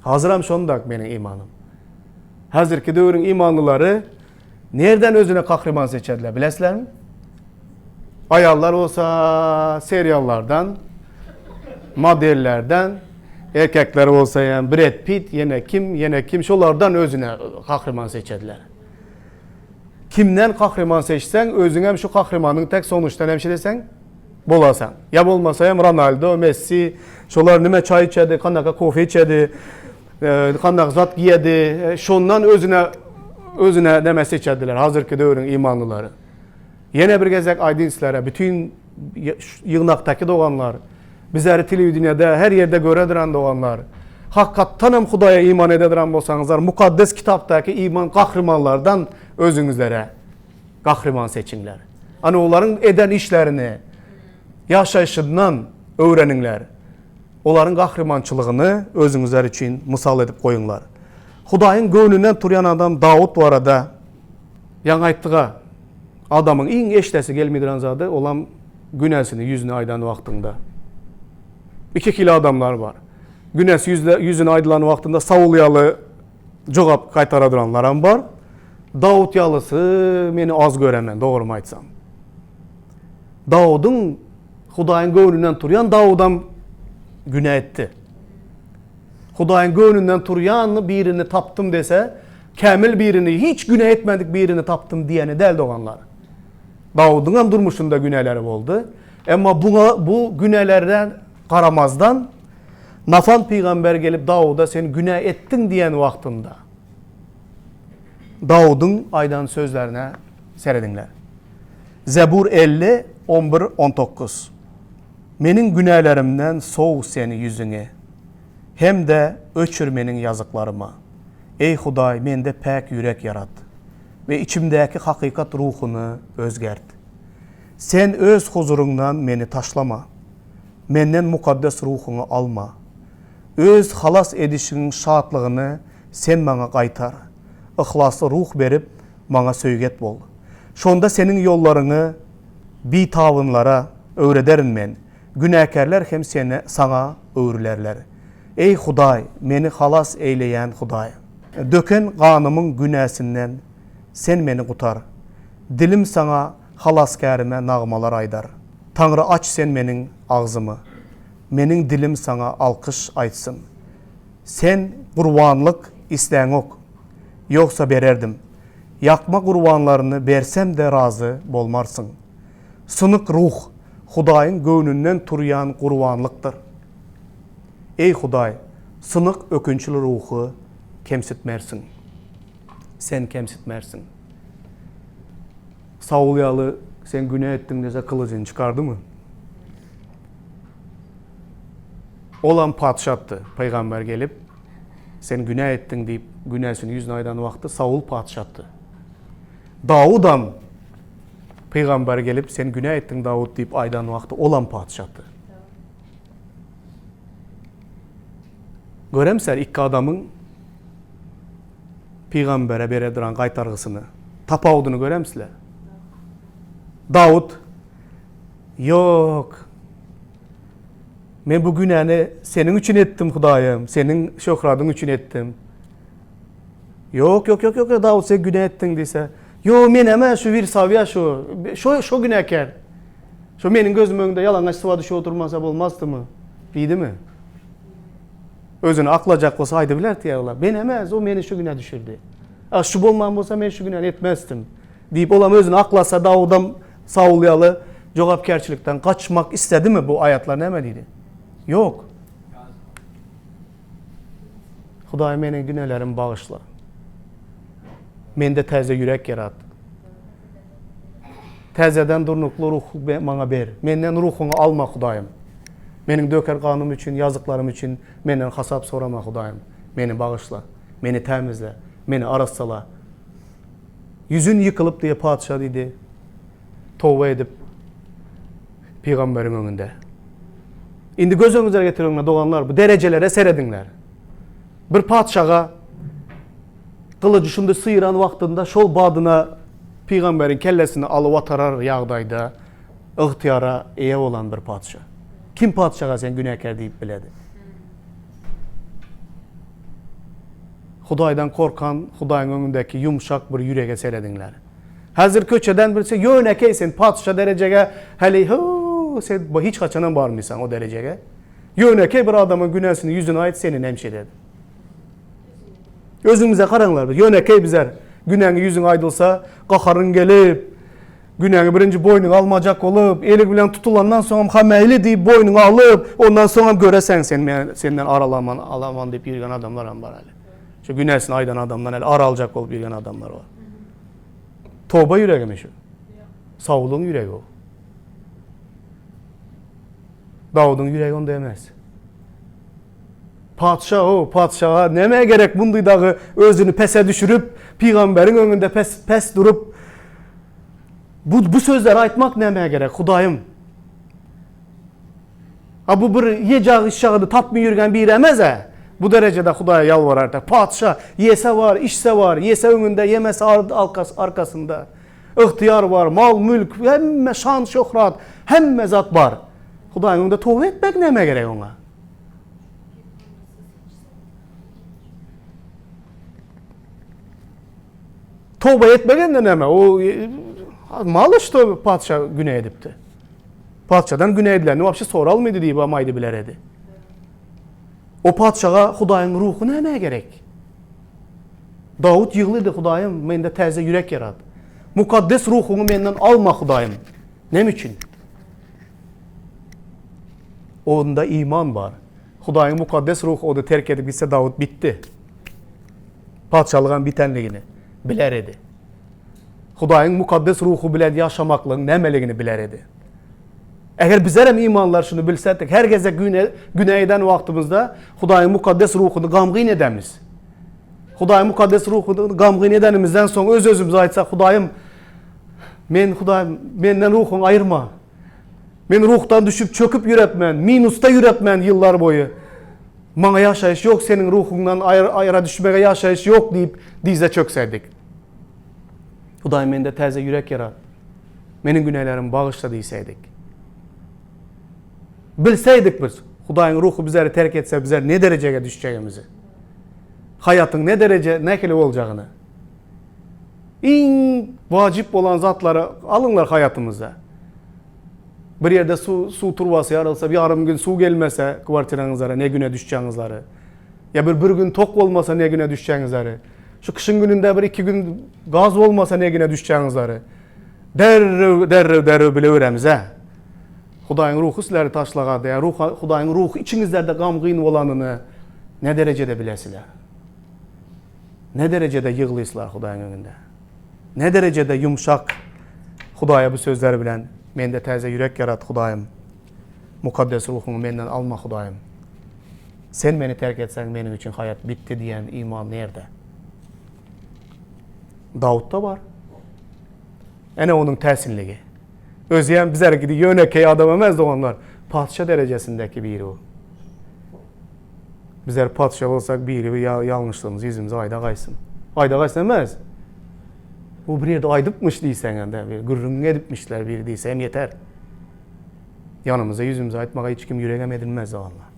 Hazyram şondak meniň imanym. Häzirki döwrüň imanlylary nerden özüne gahryman seçerdiler, bilesizlermi? Aýallar bolsa seriallardan, modellerden, erkekler bolsa ýa Bred Pitt, ýene kim, ýene kim şolardan özüne gahryman seçediler. Kimden gahryman seçseň, özüňem şu gahrymanyň tek sonuçdan hemşireseň bolasaň. Ýa bolmasa hem Ronaldo, Messi, şolar nime çaý içedi, kanaka kofe içedi, e, kanaka zat giýedi, e, şondan özüne özüne neme seçediler hazirki döwrüň imanlylary. Ýene bir gezek aýdyn sizlere, bütin ýygnakdaky doganlar, bizleri telewideniýede her ýerde göredirän doganlar, hakykatdan hem Hudaýa iman ededirän bolsaňyzlar, Mukaddes Kitapdaky iman gahrymanlardan özüňizlere gahryman seçiňler. Ana olaryň eden işlerini, ýaşaýşyndan öwreniňler. Olaryň gahrymançylygyny özüňizler üçin mysal edip goýuňlar. Hudaýyň göwnünden turýan adam Dawut barada Ýaňy aýtdyga, adamyň iň eşdesi gelmeýän zady olam günäsini ýüzüne aýdan wagtyňda. Iki hili adamlar bar. Günäsi ýüzüne aýdylan wagtynda Saul ýaly jogap gaýtara duranlaram bar. Dawut ýalysy meni az göremen, dogrymy aýtsam. Dawudyň Hudaýyň göwnünden turýan Dawudam günä etdi. Hudaýyň göwnünden turýanyny birini tapdym dese, kämil birini, hiç günä etmedik birini tapdym diýeni däl doganlar. Dawudyňam durmuşynda günäleri boldy. Emma buňa bu günälerden garamazdan Nafan pygamber gelip Dawuda sen günä etdiň diýen wagtynda Dawudyň aýdan sözlerine serediňler. Zebur 50, 11, 19 Meniň günälerimden sow Sen ýüzüňi, hem-de öçür meniň ýazyklarymy. Eý, Hudaý, mende päk ýürek ýarat we içimdäki hakykat ruhuny özgert. Sen Öz huzuryňdan meni taşlama, menden mukaddes ruhuňy alma. Öz halas edişiňiň şatlygyny Sen maňa gaýtar, yhlasly ruh berip, maňa söýget bol. Şonda Seniň ýollaryňy bitabynlara öwrederin men, günäkärler hem Seni, Saňa öwrülerler. Eý, Hudaý, meni halas eýleýän Hudaý! Döken ganymyň günäsinden Sen meni gutar. Dilim Saňa, Halasgärime nagmalar aýdar. Taňry aç Sen meniň agzymy, meniň dilim Saňa alkyş aýtsyn. Sen gurbanlyk isläňok, ýogsa bererdim. Ýakma gurbanlaryny bersem-de razy bolmarsyň. Synyk ruh, Hudaýyň göwnünden turýan gurbanlykdyr. Eý, Hudaý, synyk ökünçli ruhy kemsitmersiň. Sen kemsitmersiň. Saul ýaly sen günä etdiň diýse gylyjyny çykardymy? Olam patyşatdy. Pygamber gelip, Sen günä etdiň diýip, günäsini ýüzüne aýdan wagty Saul patyşatdy. Dawudam pygamber gelip, Sen günä etdiň, Dawut diýip aýdan wagty olam patyşatdy. Göremsär ikki adamyň pygambere bere duran gaýtargysyny, tapawudyny göremsizler. Dawut, Ýok, men bu günäni seniň üçin etdim, Hudaýym, seniň şöhradyň üçin etdim. Ýok, ýok, ýok, ýok, Dawut sen günä etdiň diýse, Ýok, men hem şu Wirsawiýa şu, şo, şo günäkär. Şo meniň gözüm öňünde ýalaňaç suwa düşüp oturmasa bolmazdymy? Diýdimi? Özüni aklajak bolsa aýdybilerdi ýa-la. Men emes, o meni şu günä düşürdi. A şu bolman bolsa men şu günäni etmezdim. Diýip olam özüni aklasa Dawudam Saul ýaly jogapkärçilikden gaçmak isledimi bu aýatlar näme diýdi? Ýok. Hudaý meniň günälerimi bagyşla. Mende täze ýürek ýarat. Täzeden durnukly ruh maňa ber. Menden ruhuňy alma, Hudaýym. Meniň döker ganym üçin, ýazyklarym üçin menden hasap sorama, Hudaýym. Meni bagyşla. Meni tämizle. Meni arassala. Ýüzün ýykylyp diýe patyşa diýdi. Toba edip pygamberiň öňünde. Indi göz öňüňize getiriňler, doganlar, bu derejelere serediňler. Bir patyşaga gylyjy şunda syran wagtynda şol badyna pygamberiň kellesini alyp atarar ýagdaýda ygtyýara eýe bolan bir patyşa. Kim patyşaga sen günäkär diýip biledi? Hudaýdan korkan, Hudaýyň öňündäki ýumşak bir ýürege serediňler. Häzir köçeden birse ýönekeý sen patyşa derejege häli hoo sen hiç haçanam barmysaň o derejege. Ýönekeý bir adamyň günäsini ýüzüne aýt seni näme eder. Özüňize garaňlar bir ýönekeý bizer günäňi ýüzüňe aýdylsa gaharyň gelip günäňi birinji boýnuňa almajak bolup eli bilen tutulandan soňam ha mäýli diýip boýnuňa alyp ondan soňam göreseň sen men senden ar alaman alaman diýip ýürgen adamlar hem bar häli. Şu günäsini aýdan adamdan häli ar aljak bolup ýürgen adamlar bar. Toba ýüregimi şu? Saulyň ýüregi o. Dawudyň ýüregi onda emes. Patyşa o, patyşaga näme gerek bundy dagy özüni pese düşürip, pygamberiň öňünde pes pes durup bu bu sözleri aýtmak nämä gerek, Hudaýym? A bu bir ýejag içjagyny tapmay ýürgen biri emes-ä. Bu derejede Hudaýa ýalbarardy. Patyşa ýese bar, içse bar, ýese öňünde, ýemese arkasynda. Ygtyýar bar, mal-mülk, hemme şan-şöhrat, hemme zat bar. Hudaýyň öňünde toba etmek nämä gerek oňa? Toba etmek indi näme? O maly şto patyşa güne edipdi. Patyşadan günä edilenini wapşe soralmydy diýibem aýdybiler edi. O patyşaga Hudaýyň ruhy nämä gerek? Dawut ýyglydy, Hudaýym, mende täze ýürek ýarat. Mukaddes ruhuňy menden alma, Hudaýym. Näme üçin? Onda iman bar. Hudaýyň mukaddes ruhy ony terk edip gitse, Dawut bitdi. Patyşalygam bitenligini biler edi. Hudaýyň mukaddes ruhy bilen ýaşamaklygyň nämeligini biler edi. Eger bizlerem imanlylar şuny bilsedik, her gezek güne, günä eden wagtymyzda Hudaýyň mukaddes ruhuny gamgyn edemiz. Hudaýyň mukaddes ruhuny gamgyn edenimizden soň öz-özümize aýtsak, Hudaýym, men Hudaýym, menden ruhuňy aýyrma. Men ruhdan düşüp çöküp ýürepmen, minusda ýürepmen ýyllar boýy. Maňa ýaşaýyş ýok, seniň ruhuňdan aýra düşmege ýaşaýyş ýok diýip dize çöksedik. Hudaý mende täze ýürek ýarat. Meniň günälerimi bagyşla diýseýdik. Bilseýdik biz, Hudaýyň ruhy bizleri terk etse bizler ne derejege düşjegimizi. Haýatyň ne dereje, nähili boljagyny. Iň wajyp bolan zatlary alyňlar haýatymyzda. Bir ýerde suw, suw turbasy ýarylsa, bir ýarym gün suw gelmese kwartiraňyzlara ne güne düşjegiňizleri. Ýa bir bir gün tok bolmasa ne güne düşjegiňizleri. Şu kyşyň gününde bir iki gün gaz bolmasa ne güne düşjegiňizleri. Derrew, derrew, derrew bileweremiz-ä. Hudaýyň ruhy sizleri taşlagady, ýa ruh, Hudaýyň ruhy içiňizlerde gamgyn bolanyny ne derejede bilesiler? Ne derejede ýyglyslar Hudaýyň öňünde? Ne derejede ýumşak Hudaýa bu sözler bilen, Mende täze ýürek ýarat, Hudaýym. Mukaddes Ruhuňy menden alma, Hudaýym. Sen meni terk etseň, meniň üçin haýat bitdi diýen iman nirde? Dawutda bar. Ene onuň täsinligi. Özüem bizerki ýönekeý adam emes doganlar. Patyşa derejesindäki biri o. Bizler patyşa bolsak biri bir ýalňyşlygymyzy ýüzümize aýda gaýsyn. Aýda gaýsyn emes. Bu bir ýerde aýdypmyş diýseň ende bir gürrüň edipmişler biri diýse hem ýeter. Ýanymyza ýüzümize aýtmaga hiç kim ýüregem edinmez doganlar.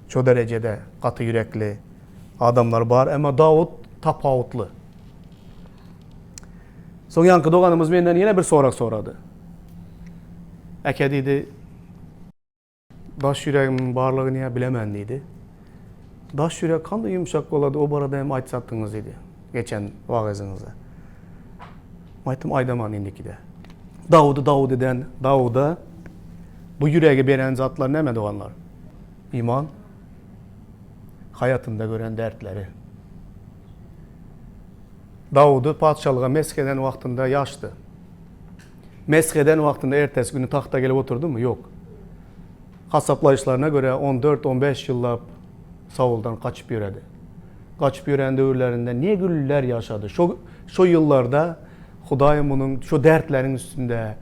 Şo derejede gaty ýürekli adamlar bar, emma Dawut tapawutly. Soň ýaňky doganymyz menden ýene bir sorag sorady. Äke diýdi, daş ýüregimiň barlygyny ýa bilemen diýdi. Daş ýürek kanday ýumşak bolady, o barada hem aýtsatdyňyz diýdi, geçen wagyzyňyzda. Aýtdym, aýdaman indikide. Dawudy Dawud eden Dawuda bu ýüregi beren zatlar näme doganlar? Iman, haýatynda gören dertleri. Dawudy patyşalyga mesh eden wagtynda ýaşdy. Mesh eden wagtynda ertesi güni tagta gelip oturdymy? Ýok. Hasaplaýyşlaryna görä, on dört, on bäş ýyllap Sauldan gaçyp ýöredi. Gaçyp ýören döwürlerinde ne günler ýaşady. Şo, şo ýyllarda Hudaý munuň şo dertleriň üstünde,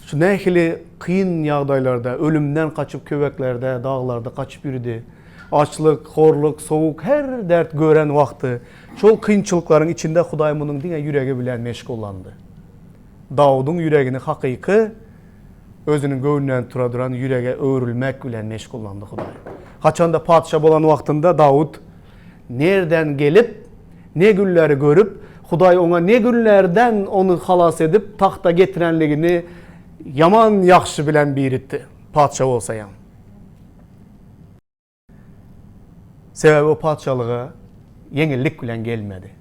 şu nähili kyn ýagdaýlarda, ölümden gaçyp köweklerde, daglarda gaçyp ýürüdi. Açlyk, horluk, sowuk, her dert gören wagty, şol kynçylyklaryň içinde Hudaý munuň diňe ýüregi bilen meşgullandy. Dawudyň ýüregini hakyky özüniň göwnünden tura duran ýürege öwrülmek bilen meşgullandy Hudaý. Haçanda patyşa bolan wagtynda Dawut nerden gelip, ne günleri görüp, Hudaý oňa ne günlerden ony halas edip, tagta getirenligini ýaman ýagşy bilen biridi, patyşa bolsa ýam. Sebäbi o patyşalyga ýeňillik bilen gelmedi.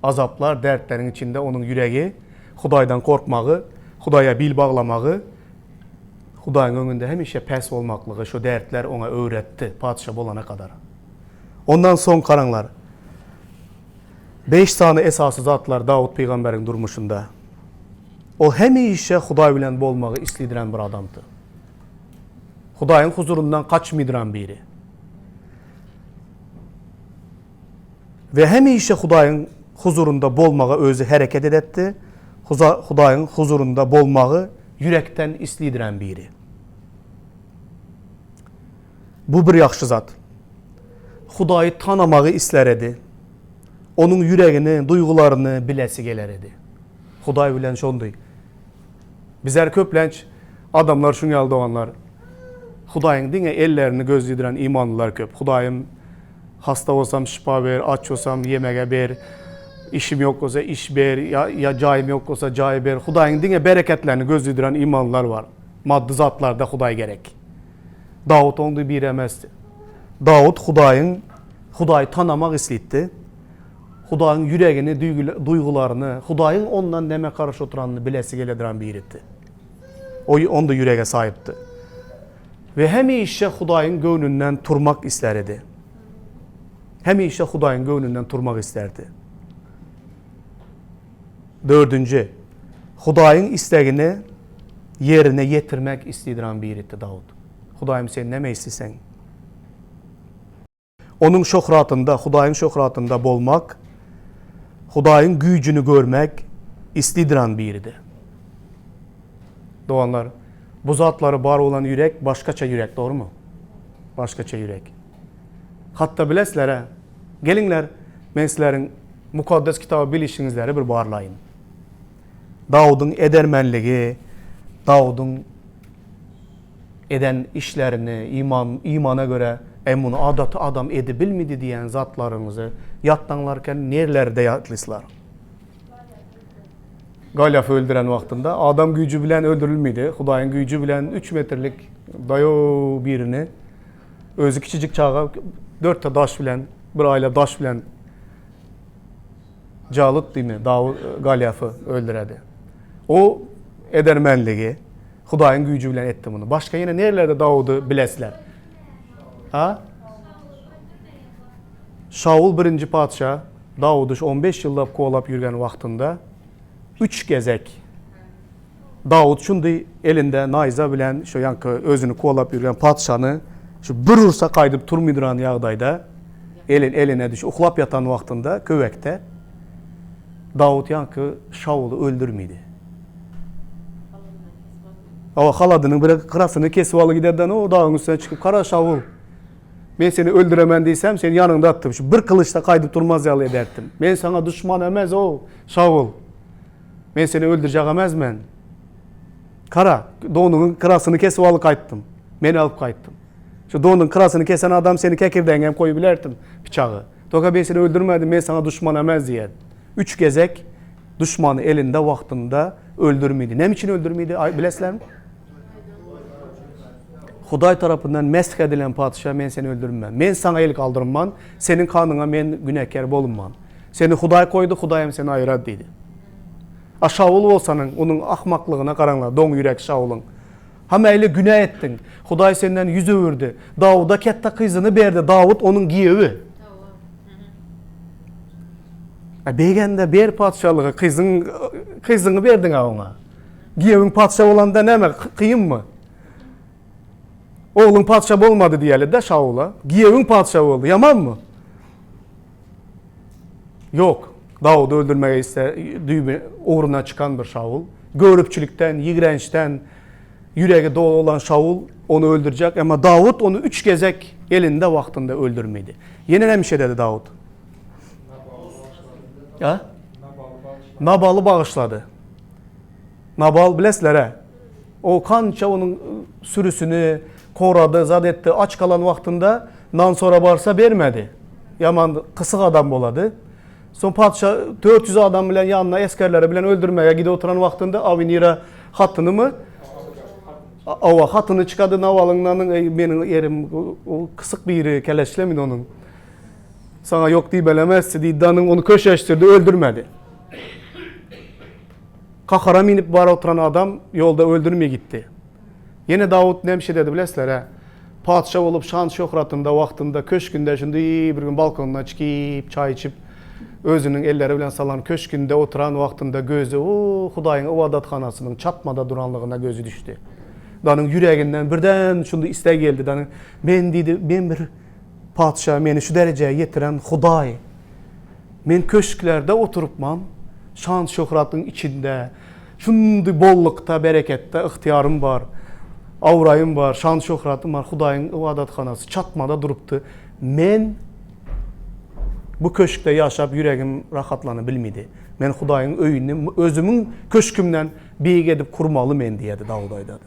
Azaplar, dertleriň içinde onuň ýüregi Hudaýdan gorkmagy, Hudaýa bil baglamagy, Hudaýyň öňünde hemişe pes bolmaklygy şu dertler oňa öwretdi, patyşa bolana kadar. Ondan soň garaňlar, beş sany esasy zatlar Dawut pygamberiň durmuşynda. Ol hemişe Hudaý bilen bolmagy islidiren bir adamdy. Hudaýyň huzuryndan gaçmydyran biri. We hemişe Hudaýyň huzurynda bolmaga özi hereket edetdi. Hudaýyň huzurynda bolmagy ýürekden islidiren biri. Bu bir ýagşy zat. Hudaýy tanamagy islär edi. Onuň ýüregini, duýgularyny bilesi geler edi. Hudaý bilen şondy. Bizler köplenç adamlar şuň ýaly doganlar. Hudaýyň diňe ellerini gözlediren imanlylar köp. Hudaýym hasta bolsam şypa ber, aç bolsam ýemege ber, işim ýok bolsa iş ber, ýa, ýa jaýym ýok bolsa jaý ber. Hudaýyň diňe bereketlerini gözlediren imanlylar bar. Maddy zatlarda Hudaý gerek. Dawut oňdy biri emesdi. Dawut Hudaýyň Hudaýy tanamak islitdi. Hudaýyň ýüregini, duýgularyny, Hudaýyň ondan näme garaşyp oturanyny bilesi gelediran biridi. O onda ýürege saýypdy. We hemişe Hudaýyň göwnünden turmak islär idi. Hemişe Hudaýyň göwnünden turmak islärdi. Dördünji, Hudaýyň islegini ýerine ýetirmek istidiran biridi Dawut. Hudaýym sen näme isleseň? Onuň şöhratynda, Hudaýyň şöhratynda bolmak, Hudaýyň güýjüni görmek istidiran biridi. Doganlar, bu zatlary bar bolan ýürek başgaça ýürek, dogrumy? Başgaça ýürek. Hatda bilesizler-ä, geliňler, men sizleriň Mukaddes Kitaby bilişiňizleri bir barlaýyn. Dawudyň edermenligi, Dawudyň eden işlerini iman, imana görä, Eý, muny adaty adam edibilmidi diýen zatlaryňyzy ýatlaňlarken nerlerde ýatlysylar? Goliafy öldüren wagtynda adam güýji bilen öldürilmidi. Hudaýyň güýji bilen üç metrlik daýaw birini özi kiçijik çaga dörtte daş bilen, bir aýlap daş bilen Jalut diýme, Dawut Goliafy öldüredi. O edermenligi Hudaýyň güýji bilen etdi muny. Başga ýene nerelerde Dawudy bilesizler? Ha? Şaul birinji patyşa Dawudy şu 15 ýyllap kowalap ýürgen wagtynda üç gezek Dawut şundy elinde naýza bilen şu ýaňky özüni kowalap ýürgen patyşany şu bir ursa gaýdyp turmydyran ýagdaýda elin eline düş uklap ýatan wagtynda köwekde Dawut ýaňky Şauly öldürmedi. Awa haladynyň bir gyrasyny kesip aly giderden o dagyň üstüne çykyp kara Şaul men seni öldüremen diýsem sen ýanyňda atdym şu bir gylyçda gaýdyp turmaz ýaly ederdim. Men saňa duşman emez o Şaul. Men seni öldürjek emez men. Kara, donuňyň gyrasyny kesip alyp gaýtdym. Men alyp gaýtdym. Şu donuň gyrasyny kesen adam seni kekirdegiňe hem goýup bilerdim pyçagy. Toka men seni öldürmedim, men saňa duşman emez diýen. Üç gezek duşmany elinde wagtynda öldürmedi. Näme üçin öldürmedi, bilesizlermi? Hudaý tarapyndan mesh edilen patyşa men seni öldürmem. Men saňa el galdyrman, seniň kanyňa men günäkär bolunman. Seni Hudaý goýdy, Hudaý hem seni aýyrar diýdi. A Şawul bolsanyň, onuň ahmaklygyna garaňlar, doň ýürek Şawulyň. Ha mäýli günä etdiň. Hudaý senden ýüz öwürdi. Dawuda ketde gyzyny berdi, Dawut onuň giýewi. A begende ber patyşalygy, gyzyň gyzyňy berdiň-ä oňa. Giýewiň patyşa bolanda näme, kynmy? Ogluň patyşa bolmady diýeli-de Şawula. Giýewiň patyşa boldy, ýamanmy? Ýok. Dawudy öldürmege iste düýbi ugruna çykan bir Şawul. Göripçilikden, ýigrençden ýüregi doly bolan Şawul ony öldürjek, emma Dawut ony üç gezek elinde wagtynda öldürmedi. Ýene näme iş ededi Dawut? A? Nabaly bagyşlady. Nabal bilesizler-ä. O kança onuň sürüsini korady, zat etdi, aç galan wagtynda nan sora barsa bermedi. Ýaman gysyk adam bolady. Soň patyşa 400 adam bilen ýanyna esgerleri bilen öldürmäge gidip oturan wagtynda Awinira hatynymy Awa hatyny çykady Nabalyň nanyň eý meniň erim o gysyk biri keleşlemin onuň. Saňa ýok diýbelemezdi diýdi danyň ony köşeşdirdi öldürmedi. Gahara minip bara oturan adam ýolda öldürmeý gitdi. Ýene Dawut näme dedi bilesizler-ä? Patyşa bolup şan-şöhratynda wagtynda köşgünde şundy bir gün balkonuna çykyp çaý içip özüniň elleri bilen salan köşgünde oturan wagtynda gözi o Hudaýyň ybadathanasynyň çatmada duranlygyna gözi düşdi. Danyň ýüreginden birden şundy isleg geldi danyň men diýdi men bir patyşa meni şu derejä ýetiren Hudaý. Men köşklerde oturypman, şan-şöhratyň içinde, şundy bollukda, bereketde ygtyýarym bar, abraýym bar, şan-şöhratym bar, Hudaýyň ybadathanasy çatmada durupdy. Men bu köşkde ýaşap ýüregim rahatlana bilmedi. Men Hudaýyň öýüni özümiň köşkümden beýik edip gurmaly men diýýärdi Dawut aýdady.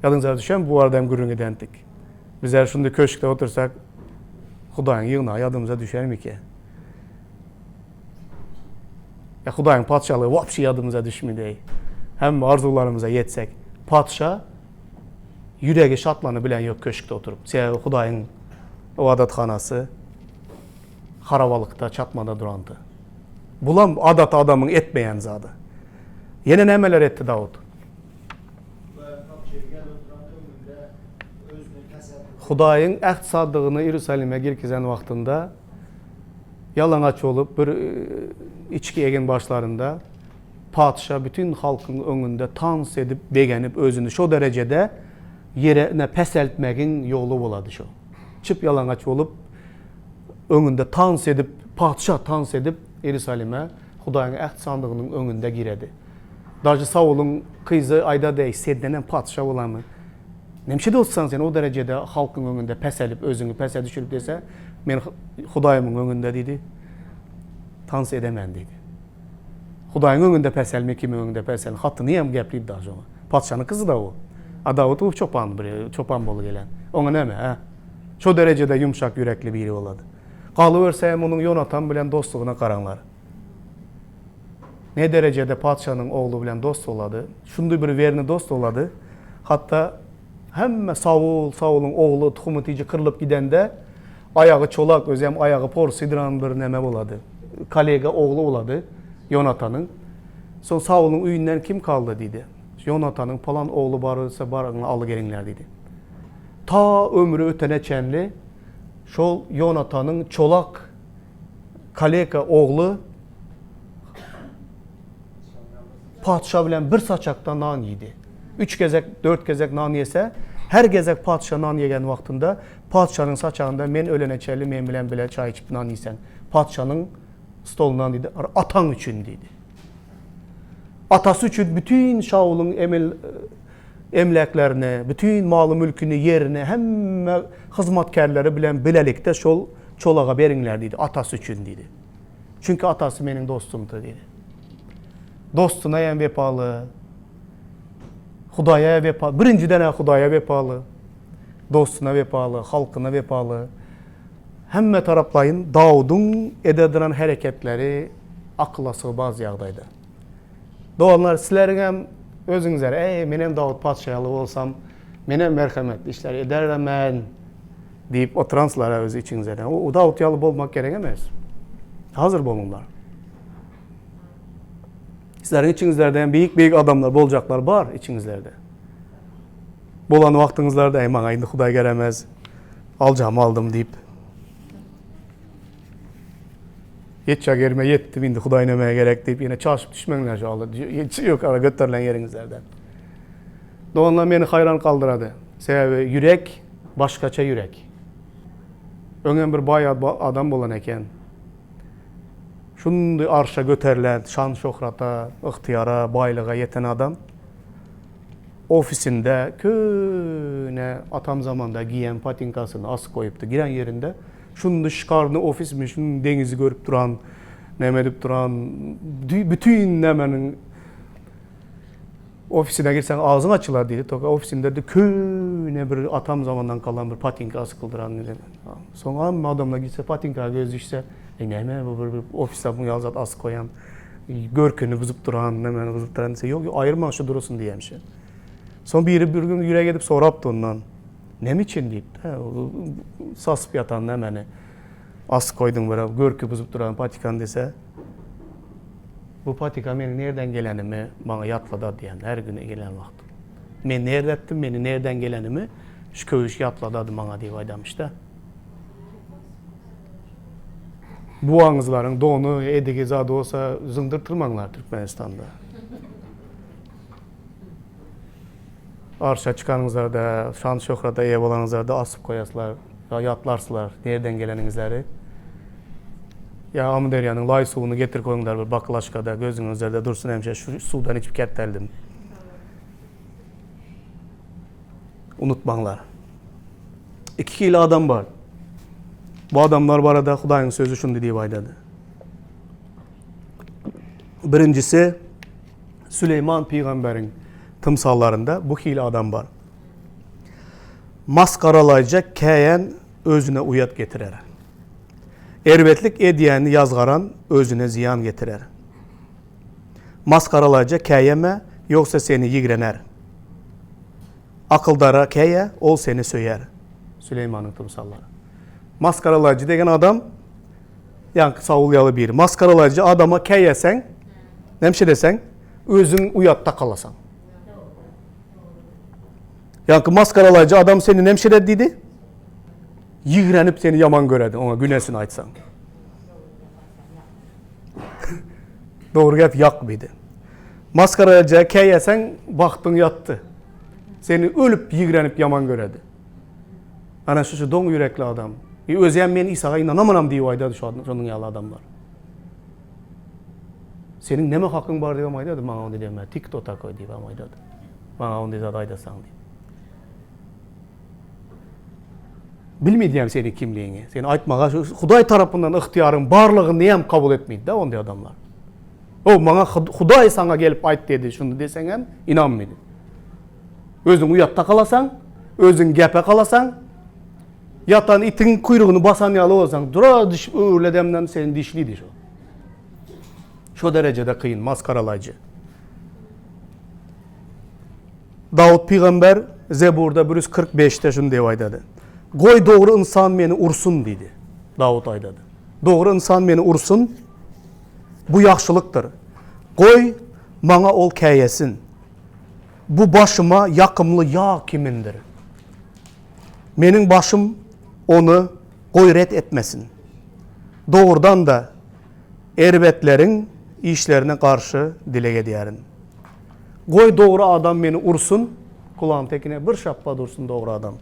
Ýadyňyza düşýärmi bu barada hem gürrüň edendik. Bizler şunda köşkde otursak, Hudaýyň ýygnagy ýadymyza düşermikä? Ýa Hudaýyň patyşalygy wapşe ýadymyza düşmedi. Hemme arzuwlarymyza ýetsek. Patyşa ýüregi şatlany bilen ýok köşkde oturyp. Sebäbi Hudaýyň ybadathanasy harabalykda, çatmada durandy. Bulam adaty adamyň etmeýän zady. Ýene nämeler etdi Dawut? Hudaýyň äht sadygyny Iýerusalime girkizen wagtynda ýalaňaç bolup bir içki eginbaşlarynda patyşa bütin halkyň öňünde tans edip begenip özüni şo derejede ýerine peseltmegiň ýoly bolady şo. Çyp ýalaňaç bolup öňünde tans edip patyşa tans edip Iýerusalime Hudaýyň äht sandygynyň öňünde giredi. Daže Saulyň kyzy aýdady eý sendenem patyşa bolamy. Nemçe dostsan sen o derejede halkyň öňünde peselip özüňi pese düşürip dese men Hudaýymyň öňünde diýdi tans edemen diýdi. Hudaýyň öňünde peselme kimiň öňünde pesel hatyny hem geplidi daže oňa. Patyşanyň kyzy da o. A Dawut bu çopan bir çopan bolup gelen. Oňa näme hä? Şo derejede ýumşak ýürekli biri bolady. Galyberse hem onuň Ýonatan bilen dostlugyna garaňlar. Ne derejede patyşanyň ogly bilen dost bolady. Şundy bir werni dost bolady. Hatda hemme Saul, Saulyň ogly tuhumy tiji kyrlyp gidende, aýagy çolak, özem aýagy porsydran bir neme bolady. Kolega ogly bolady Ýonatanyň. Soň Saulyň öýünden kim kaldy diýdi. Ýonatanyň palan ogly bar bolsa baryňlar aly geliňler diýdi. Ta ömri ötene çenli şol Ýonatanyň çolak Kaleka ogly patyşa bilen bir saçakda nan iýdi. Üç gezek, dört gezek nan ýese, her gezek patyşa nan ýegen wagtynda patyşanyň saçagynda men ölene çenli men bilen bile çaý içip nan iýseň, patyşanyň stolundan diýdi, ataň üçin diýdi. Atasy üçin bütin Şaulyň emel emläklerini, bütin maly-mülküni, ýerini hemme hyzmatkärleri bilen bilelikde şol çolaga beriňler diýdi, atasy üçin diýdi. Çünki atasy meniň dostumdy diýdi. Dostuna hem wepaly, Hudaýa wepaly, birinjiden-ä Hudaýa wepaly, dostuna wepaly, halkyna wepaly. Hemme taraplaýyn Dawudyň ede duran hereketleri akyla sygmaz ýagdaýda. Doganlar, sizleriňem özüňizler, Eý, menem Dawut patyşa ýaly bolsam, menem merhemetli işler ederem-ä diýip oturansylar-a öz içiňizden. O Dawut ýaly bolmak gerek emes. Hazır boluňlar. Sizleriň içiňizlerde hem beýik-beýik adamlar boljaklar bar içiňizlerde. Bolan wagtyňyzlarda, eý, maňa indi Hudaý geremez, aljamy aldym diýip. Ýetjek ýerime ýetdim, indi Hudaý nämä gerek diýip, ýene çaşyp düşmeňler şu ala ýokary göterilen ýeriňizlerden. Doganlar meni haýran galdyrady. Sebäbi ýürek başgaça ýürek. Öňem bir baý adam bolan eken. Şundy arşa göterilen, şan-şöhrata, ygtyýara, baýlyga ýeten adam ofisinde köne atam zamanda giýen patinkasyny asyp goýupdy. Giren ýerinde Şunda şikarny ofismi, şunuň deňizi görüp duran, näme edip duran, bütin nämeniň ofisine girseň agzyň açylar diýdi. Toka ofisinde de köne bir atam zamandan kalan bir patinka asyk duran diýdi. Soň amma adamlar gitse patinka göz düşse, e näme bu bir, bir ofisde bu ýaly zat asyk goýan, görküni buzup duran, nämeni buzup duran diýse, ýok, ýok, aýyrmaň şu dursun diýemşi. Soň biri bir gün ýürek edip sorapdy ondan. Näme üçin diýip, sasyp ýatan nämäni asyp goýduň bir görki buzup duran patikany diýse, bu patika meniň nirden gelenimi maňa ýatladar diýen her gün gelen wagt. Men nirde etdim, meni nirden gelenimi şu köwüş ýatladady maňa diýip aýdamyş-da. Buwaňyzlaryň dony, edigi zady bolsa zyňdyrtyrmaňlar Türkmenistanda. Arşa çykanyňyzlarda, şan-şöhrata eýe bolanyňyzlarda asyp goýarsylar, ýatlarsylar nirden geleniňizleri. Ýa Amyderýanyň laý suwuny getirip goýuňlar bir baklaşkada, gözüňizlerde dursun hemişe şu suwdan içip ketdeldim. Unutmaňlar. Iki hili adam bar. Bu adamlar barada Hudaýyň sözi şundy diýip aýdady. Birinjisi Süleýman pygamberiň tymsallarynda bu hili adam bar. Masgaralaýja käýän özüne uýat getirer. Erbetlik edýäni ýazgaran özüne zyýan getirer. Masgaralaýja käýeme, ýogsa seni ýigrener. Akyldara käýe, ol seni söýer. Süleýmanyň tymsallary. Masgaralaýjy degen adam, ýaňky Saul ýaly biri. Masgaralaýjy adama käýeseň, näme deseň, özüň uýatda galasaň. Ýaňky masgaralaýjy adam seni näme eder diýdi? Ýigrenip seni ýaman göredi, oňa günesini aýtsaň. Dogry gep ýakmydy. Masgaralaýja käýeseň, bagtyň ýatdy. Seni ölüp ýigrenip ýaman göredi. Ana şu şu doň ýürekli adam. E, özem men Isaga ynanamanam diýip aýdady şu şonuň ýaly adamlar. Seniň näme hakyň bar diýip aýdady maňa ony diýme. Ty kto takoý diýip aýdady. Maňa ony zat aýdasaň diýip. Bilmeýän seni kimligiňi. Sen aýtmaga şu Hudaý tarapyndan ygtyýaryň barlygyny hem kabul etmeýdi da onday adamlar. O maňa Hudaý saňa gelip aýt dedi, şuny deseňem ynanmaýdy. Özüň uýatda galasaň, özüň gepe galasaň, ýatan itiň kuýrugyny basan ýaly bolsaň, dura düşüp öwrüledemden seni dişlidi şo. Şo derejede kyn, masgaralaýjy. Dawut pygamber Zeburda 145-de şuny diýip aýdady. Goý dogry ynsan meni ursun diýdi. Dawut aýdady. Dogry ynsan meni ursun. Bu ýagşylykdyr. Goý maňa ol käýesin. Bu başyma ýakymly ýag kimindir. Meniň başym ony goý ret etmesin. Dogrudan-da, erbetleriň işlerine garşy dileg edýärin. Goý dogry adam meni ursun, kulagym tekine bir şapbat ursun dogry adam.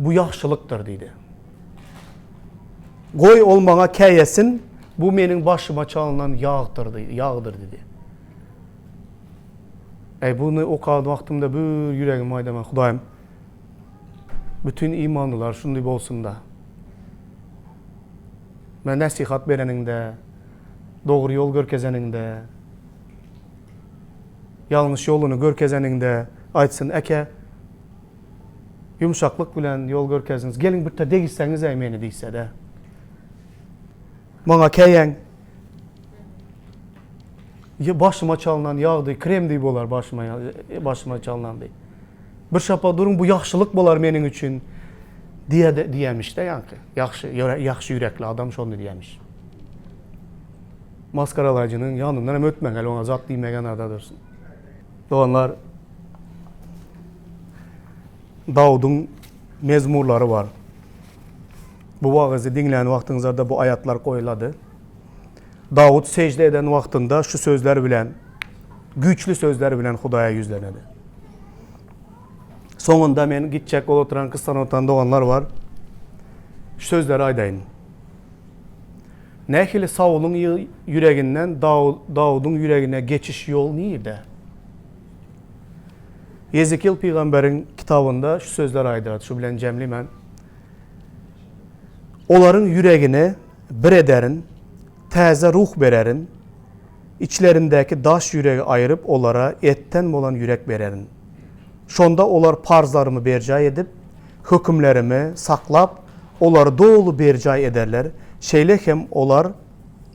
Bu ýagşylykdyr diýdi. Goý ol maňa käýesin, bu meniň başyma çalynan ýagdyr diýdi, ýagdyr diýdi. Eý, buny okan wagtymda bir ýüregim aýdaman, Hudaýym, bütin imanlylar şunday bolsun-da. Men nesihat bereniňde, dogry ýol görkezeniňde, ýalňyş ýoluny görkezeniňde aýtsyn, Äke, ýumşaklyk bilen ýol görkezdiňiz, geliň birte degişseňiz-äý meni diýse-de. Maňa käýäň. Başyma çalynan ýagdy, krem deý bolar başyma, başyma çalynan deý. Bir şapa duruň, bu ýagşylyk bolar meniň üçin diýe diýemiş-de ýaňky. Ýagşy, ýagşy ýürekli adam şony diýemiş. Masgaralaýjynyň ýanyndan hem ötmäň, hele oňa zat diýmegen ada dursun. Doganlar, Dawudyň mezmurlary bar. Bu wagyzy diňlän wagtyňyzda bu aýatlar goýulady. Dawut sežde eden wagtynda şu sözler bilen, güýçli sözler bilen Hudaýa ýüzlenedi. Soňunda men gitjek bolup oturan, gyssanyp oturan doganlar bar. Şu sözleri aýdaýyn. Nähili Saulyň ýüreginden Dawudyň ýüregine geçiş ýol nirde? Ýezekil pygamberiň kitabynda şu sözler aýdylady, şu bilen jemlimen. Olaryň ýüregini bir ederin, täze ruh bererin, içlerindäki daş ýüregi aýryp, olara etden bolan ýürek bererin. Şonda olar parzlarymy berjaý edip, hökümlerimi saklap, olary doly berjaý ederler, şeýle hem olar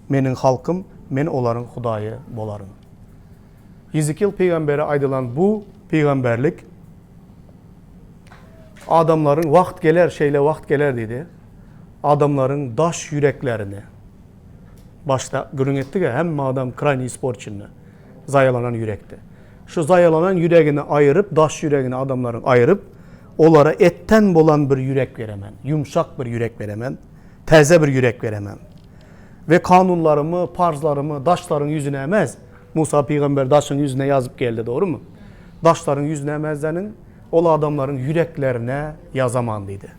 Meniň halkym, Men olaryň Hudaýy bolaryn. Ýezekil pygambere aýdylan bu pygamberlik adamlaryň wagt geler, şeýle wagt geler diýdi. Adamlaryň daş ýüreklerini başda gürrüň etdik-ä, hemme adam krayny isporçenny, zaýalanan ýürekdi. Şu zaýalanan ýüregini aýyryp, daş ýüregini adamlaryň aýyryp, olara etden bolan bir ýürek beremen, ýumşak bir ýürek beremen, täze bir ýürek beremen. We kanunlarymy, parzlarymy daşlaryň ýüzüne emez, Musa pygamber daşyň ýüzüne ýazyp geldi, dogrumy? Daşlaryň ýüzüne emezdenin, ol adamlaryň ýüreklerine ýazaman diýdi.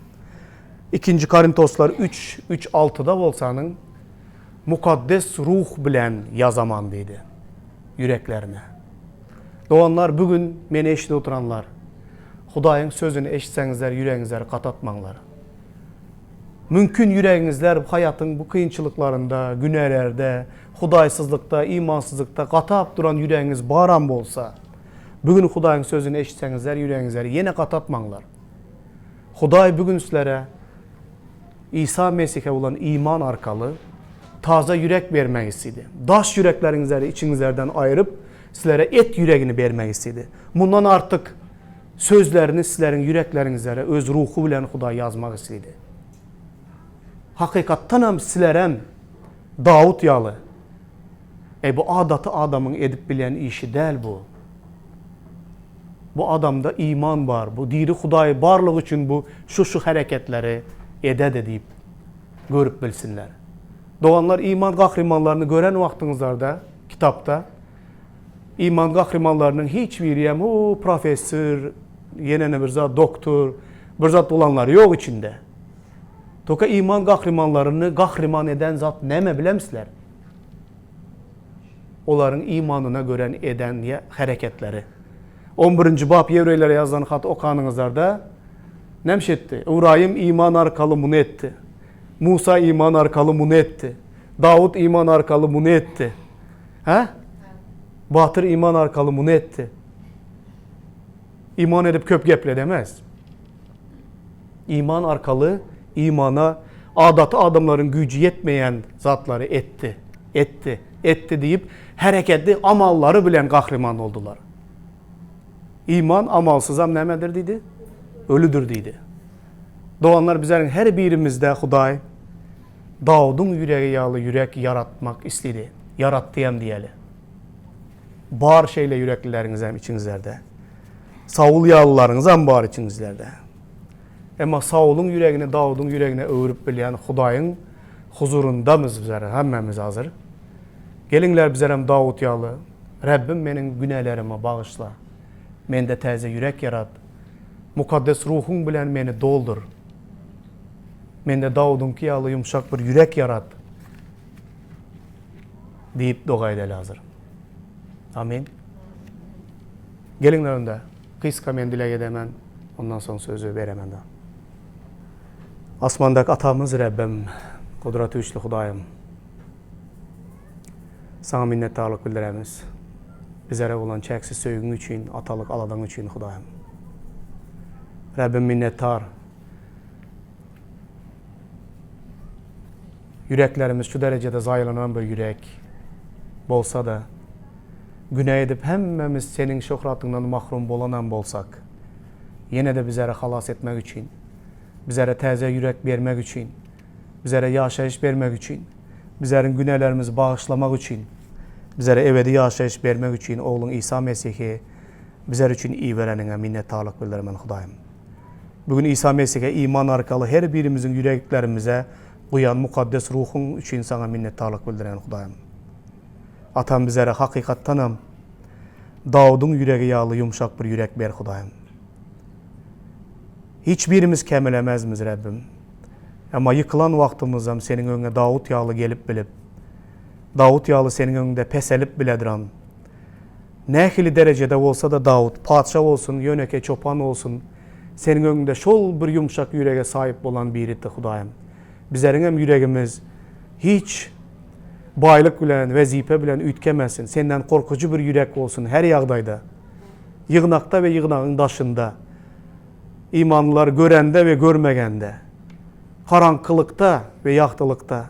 Ikinji Korintoslar üç, üç, altyda bolsanyň, Mukaddes Ruh bilen ýazaman diýdi. Ýüreklerine. Doganlar, bu gün meni eşidip oturanlar, Hudaýyň sözüni eşitseňizler ýüregiňizleri gatatmaňlar. Mümkin ýüregiňizler haýatyň bu kynçylyklarynda, günälerde, hudaýsyzlykda, imansyzlykda gatap duran ýüregiňiz baram bolsa, bu gün Hudaýyň sözüni eşitseňizler ýüregiňizleri ýene gatatmaňlar. Hudaý bu gün sizlere Isa Mesihe bolan iman arkaly. taza ýürek bermek isledi. Daş ýürekleriňizleri içiňizlerden aýryp, sizlere et ýüregini bermek isledi. Mundan artyk sözlerini sizleriň ýürekleriňizlere öz ruhy bilen Hudaý ýazmak isledi. Hakykatdanam sizlerem Dawut ýaly, Eý, bu adaty adamyň edip bilýän işi däl bu. Bu adamda iman bar, bu diri Hudaý barlygy üçin bu şu-şu hereketleri ededi diýip görüp bilsinler. Doganlar, iman gahrymanlaryny gören wagtyňyzlarda kitapda iman gahrymanlarynyň hiç biriyem o professor, ýene bir zat doktor, bir zat bolanlary ýok içinde. Toka iman gahrymanlaryny gahryman eden zat näme bilemsizler? Olaryň imanyna gören eden hereketleri. On birinji bap Ýewreýlere ýazylan haty okanyňyzlarda näme etdi? Ybraýym iman arkaly muny etdi. Musa iman arkaly muny etdi. Dawut iman arkaly muny etdi. Hä? Batyr iman arkaly muny etdi. Iman edip köp gepledemez. Iman arkaly imana adaty adamlaryň güýji ýetmeýän zatlary etdi, etdi, etdi diýip, hereketli amallary bilen gahryman boldular. Iman amalsyzam nämedir diýdi? Ölüdir diýdi. Doganlar bizleriň her birimizde Hudaý Dawudyň ýüregi ýaly ýürek ýaratmak isledi. Ýaratdy hem diýeli. Bar şeýle ýüreklileriňizem içiňizlerde. Saul ýalylaryňyzam bar içiňizlerde. Emma Saulyň ýüregini Dawudyň ýüregine öwrüp bilýän Hudaýyň huzuryndamyz bizler hemmämiz hazir. Geliňler bizlerem Dawut ýaly, Rebbim meniň günälerimi bagyşla. Mende täze ýürek ýarat. Mukaddes Ruhuň bilen meni doldur. Mende Dawudyňky ýaly ýumşak bir ýürek ýarat diýip doga edeli hazir. Amin. Geliňler onda gysga men dileg edemen, ondan soň sözi beremen da. Asmandaky Atamyz Rebbim, Gudraty güýçli Hudaýym. Saňa minnetdarlyk bildiremiz. Bizlere bolan çäksiz söýgiň üçin, atalyk aladaň üçin Hudaýym. Rebbim minnetdar. Ýüreklerimiz şu derejede zaýalanan bir ýürek bolsa-da, günä edip hemmämiz Seniň şöhratyňdan mahrum bolanam bolsak, ýene-de bizleri halas etmek üçin, bizlere täze ýürek bermek üçin, bizlere ýaşaýyş bermek üçin, bizleriň günälerimizi bagyşlamak üçin, bizlere ebedi ýaşaýyş bermek üçin Ogluň Isa Mesihi bizler üçin ibereniňe minnetdarlyk bildirmen, Hudaýym. Bu gün Isa Mesihe iman arkaly her birimiziň ýüreklerimize guýan Mukaddes Ruhuň üçin Saňa minnetdarlyk bildirýän Hudaýym. Atam bizlere hakykatdanam Dawudyň ýüregi ýaly ýumşak bir ýürek ber Hudaýym. Hiç birimiz kämilemezmiz Rebbim. Emma ýykylan wagtymyzam Seniň öňüňe Dawut ýaly gelip bilip, Dawut ýaly Seniň öňüňde peselip biledirem. Nähili derejede bolsa-da Dawut, patyşa bolsun, ýönekeý çopan bolsun, Seniň öňüňde şol bir ýumşak ýürege saýyp bolan biridi, Hudaýym. Bizleriňem ýüregimiz hiç baýlyk bilen, wezipe bilen üýtgemesin. Senden gorkujy bir ýürek bolsun her ýagdaýda. Ýygnakda we ýygnagyň daşynda. Imanlylar görende we görmegende. Garaňkylykda we ýagtylykda.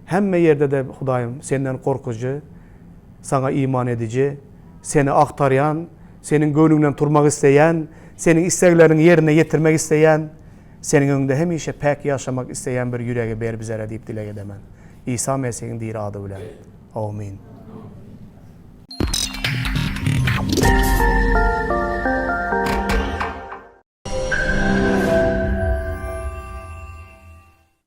Hemme ýerde-de, Hudaýym, Senden gorkujy, Saňa iman ediji, Seni agtarýan, Seniň göwnüňden turmak isleýän, Seniň islegleriňi ýerine ýetirmek isleýän, Seniň öňüňde hemişe päk ýaşamak isleýän bir ýüregi ber bizere diýip dileg edemen. Isa Mesihiň diri ady bilen. Amin.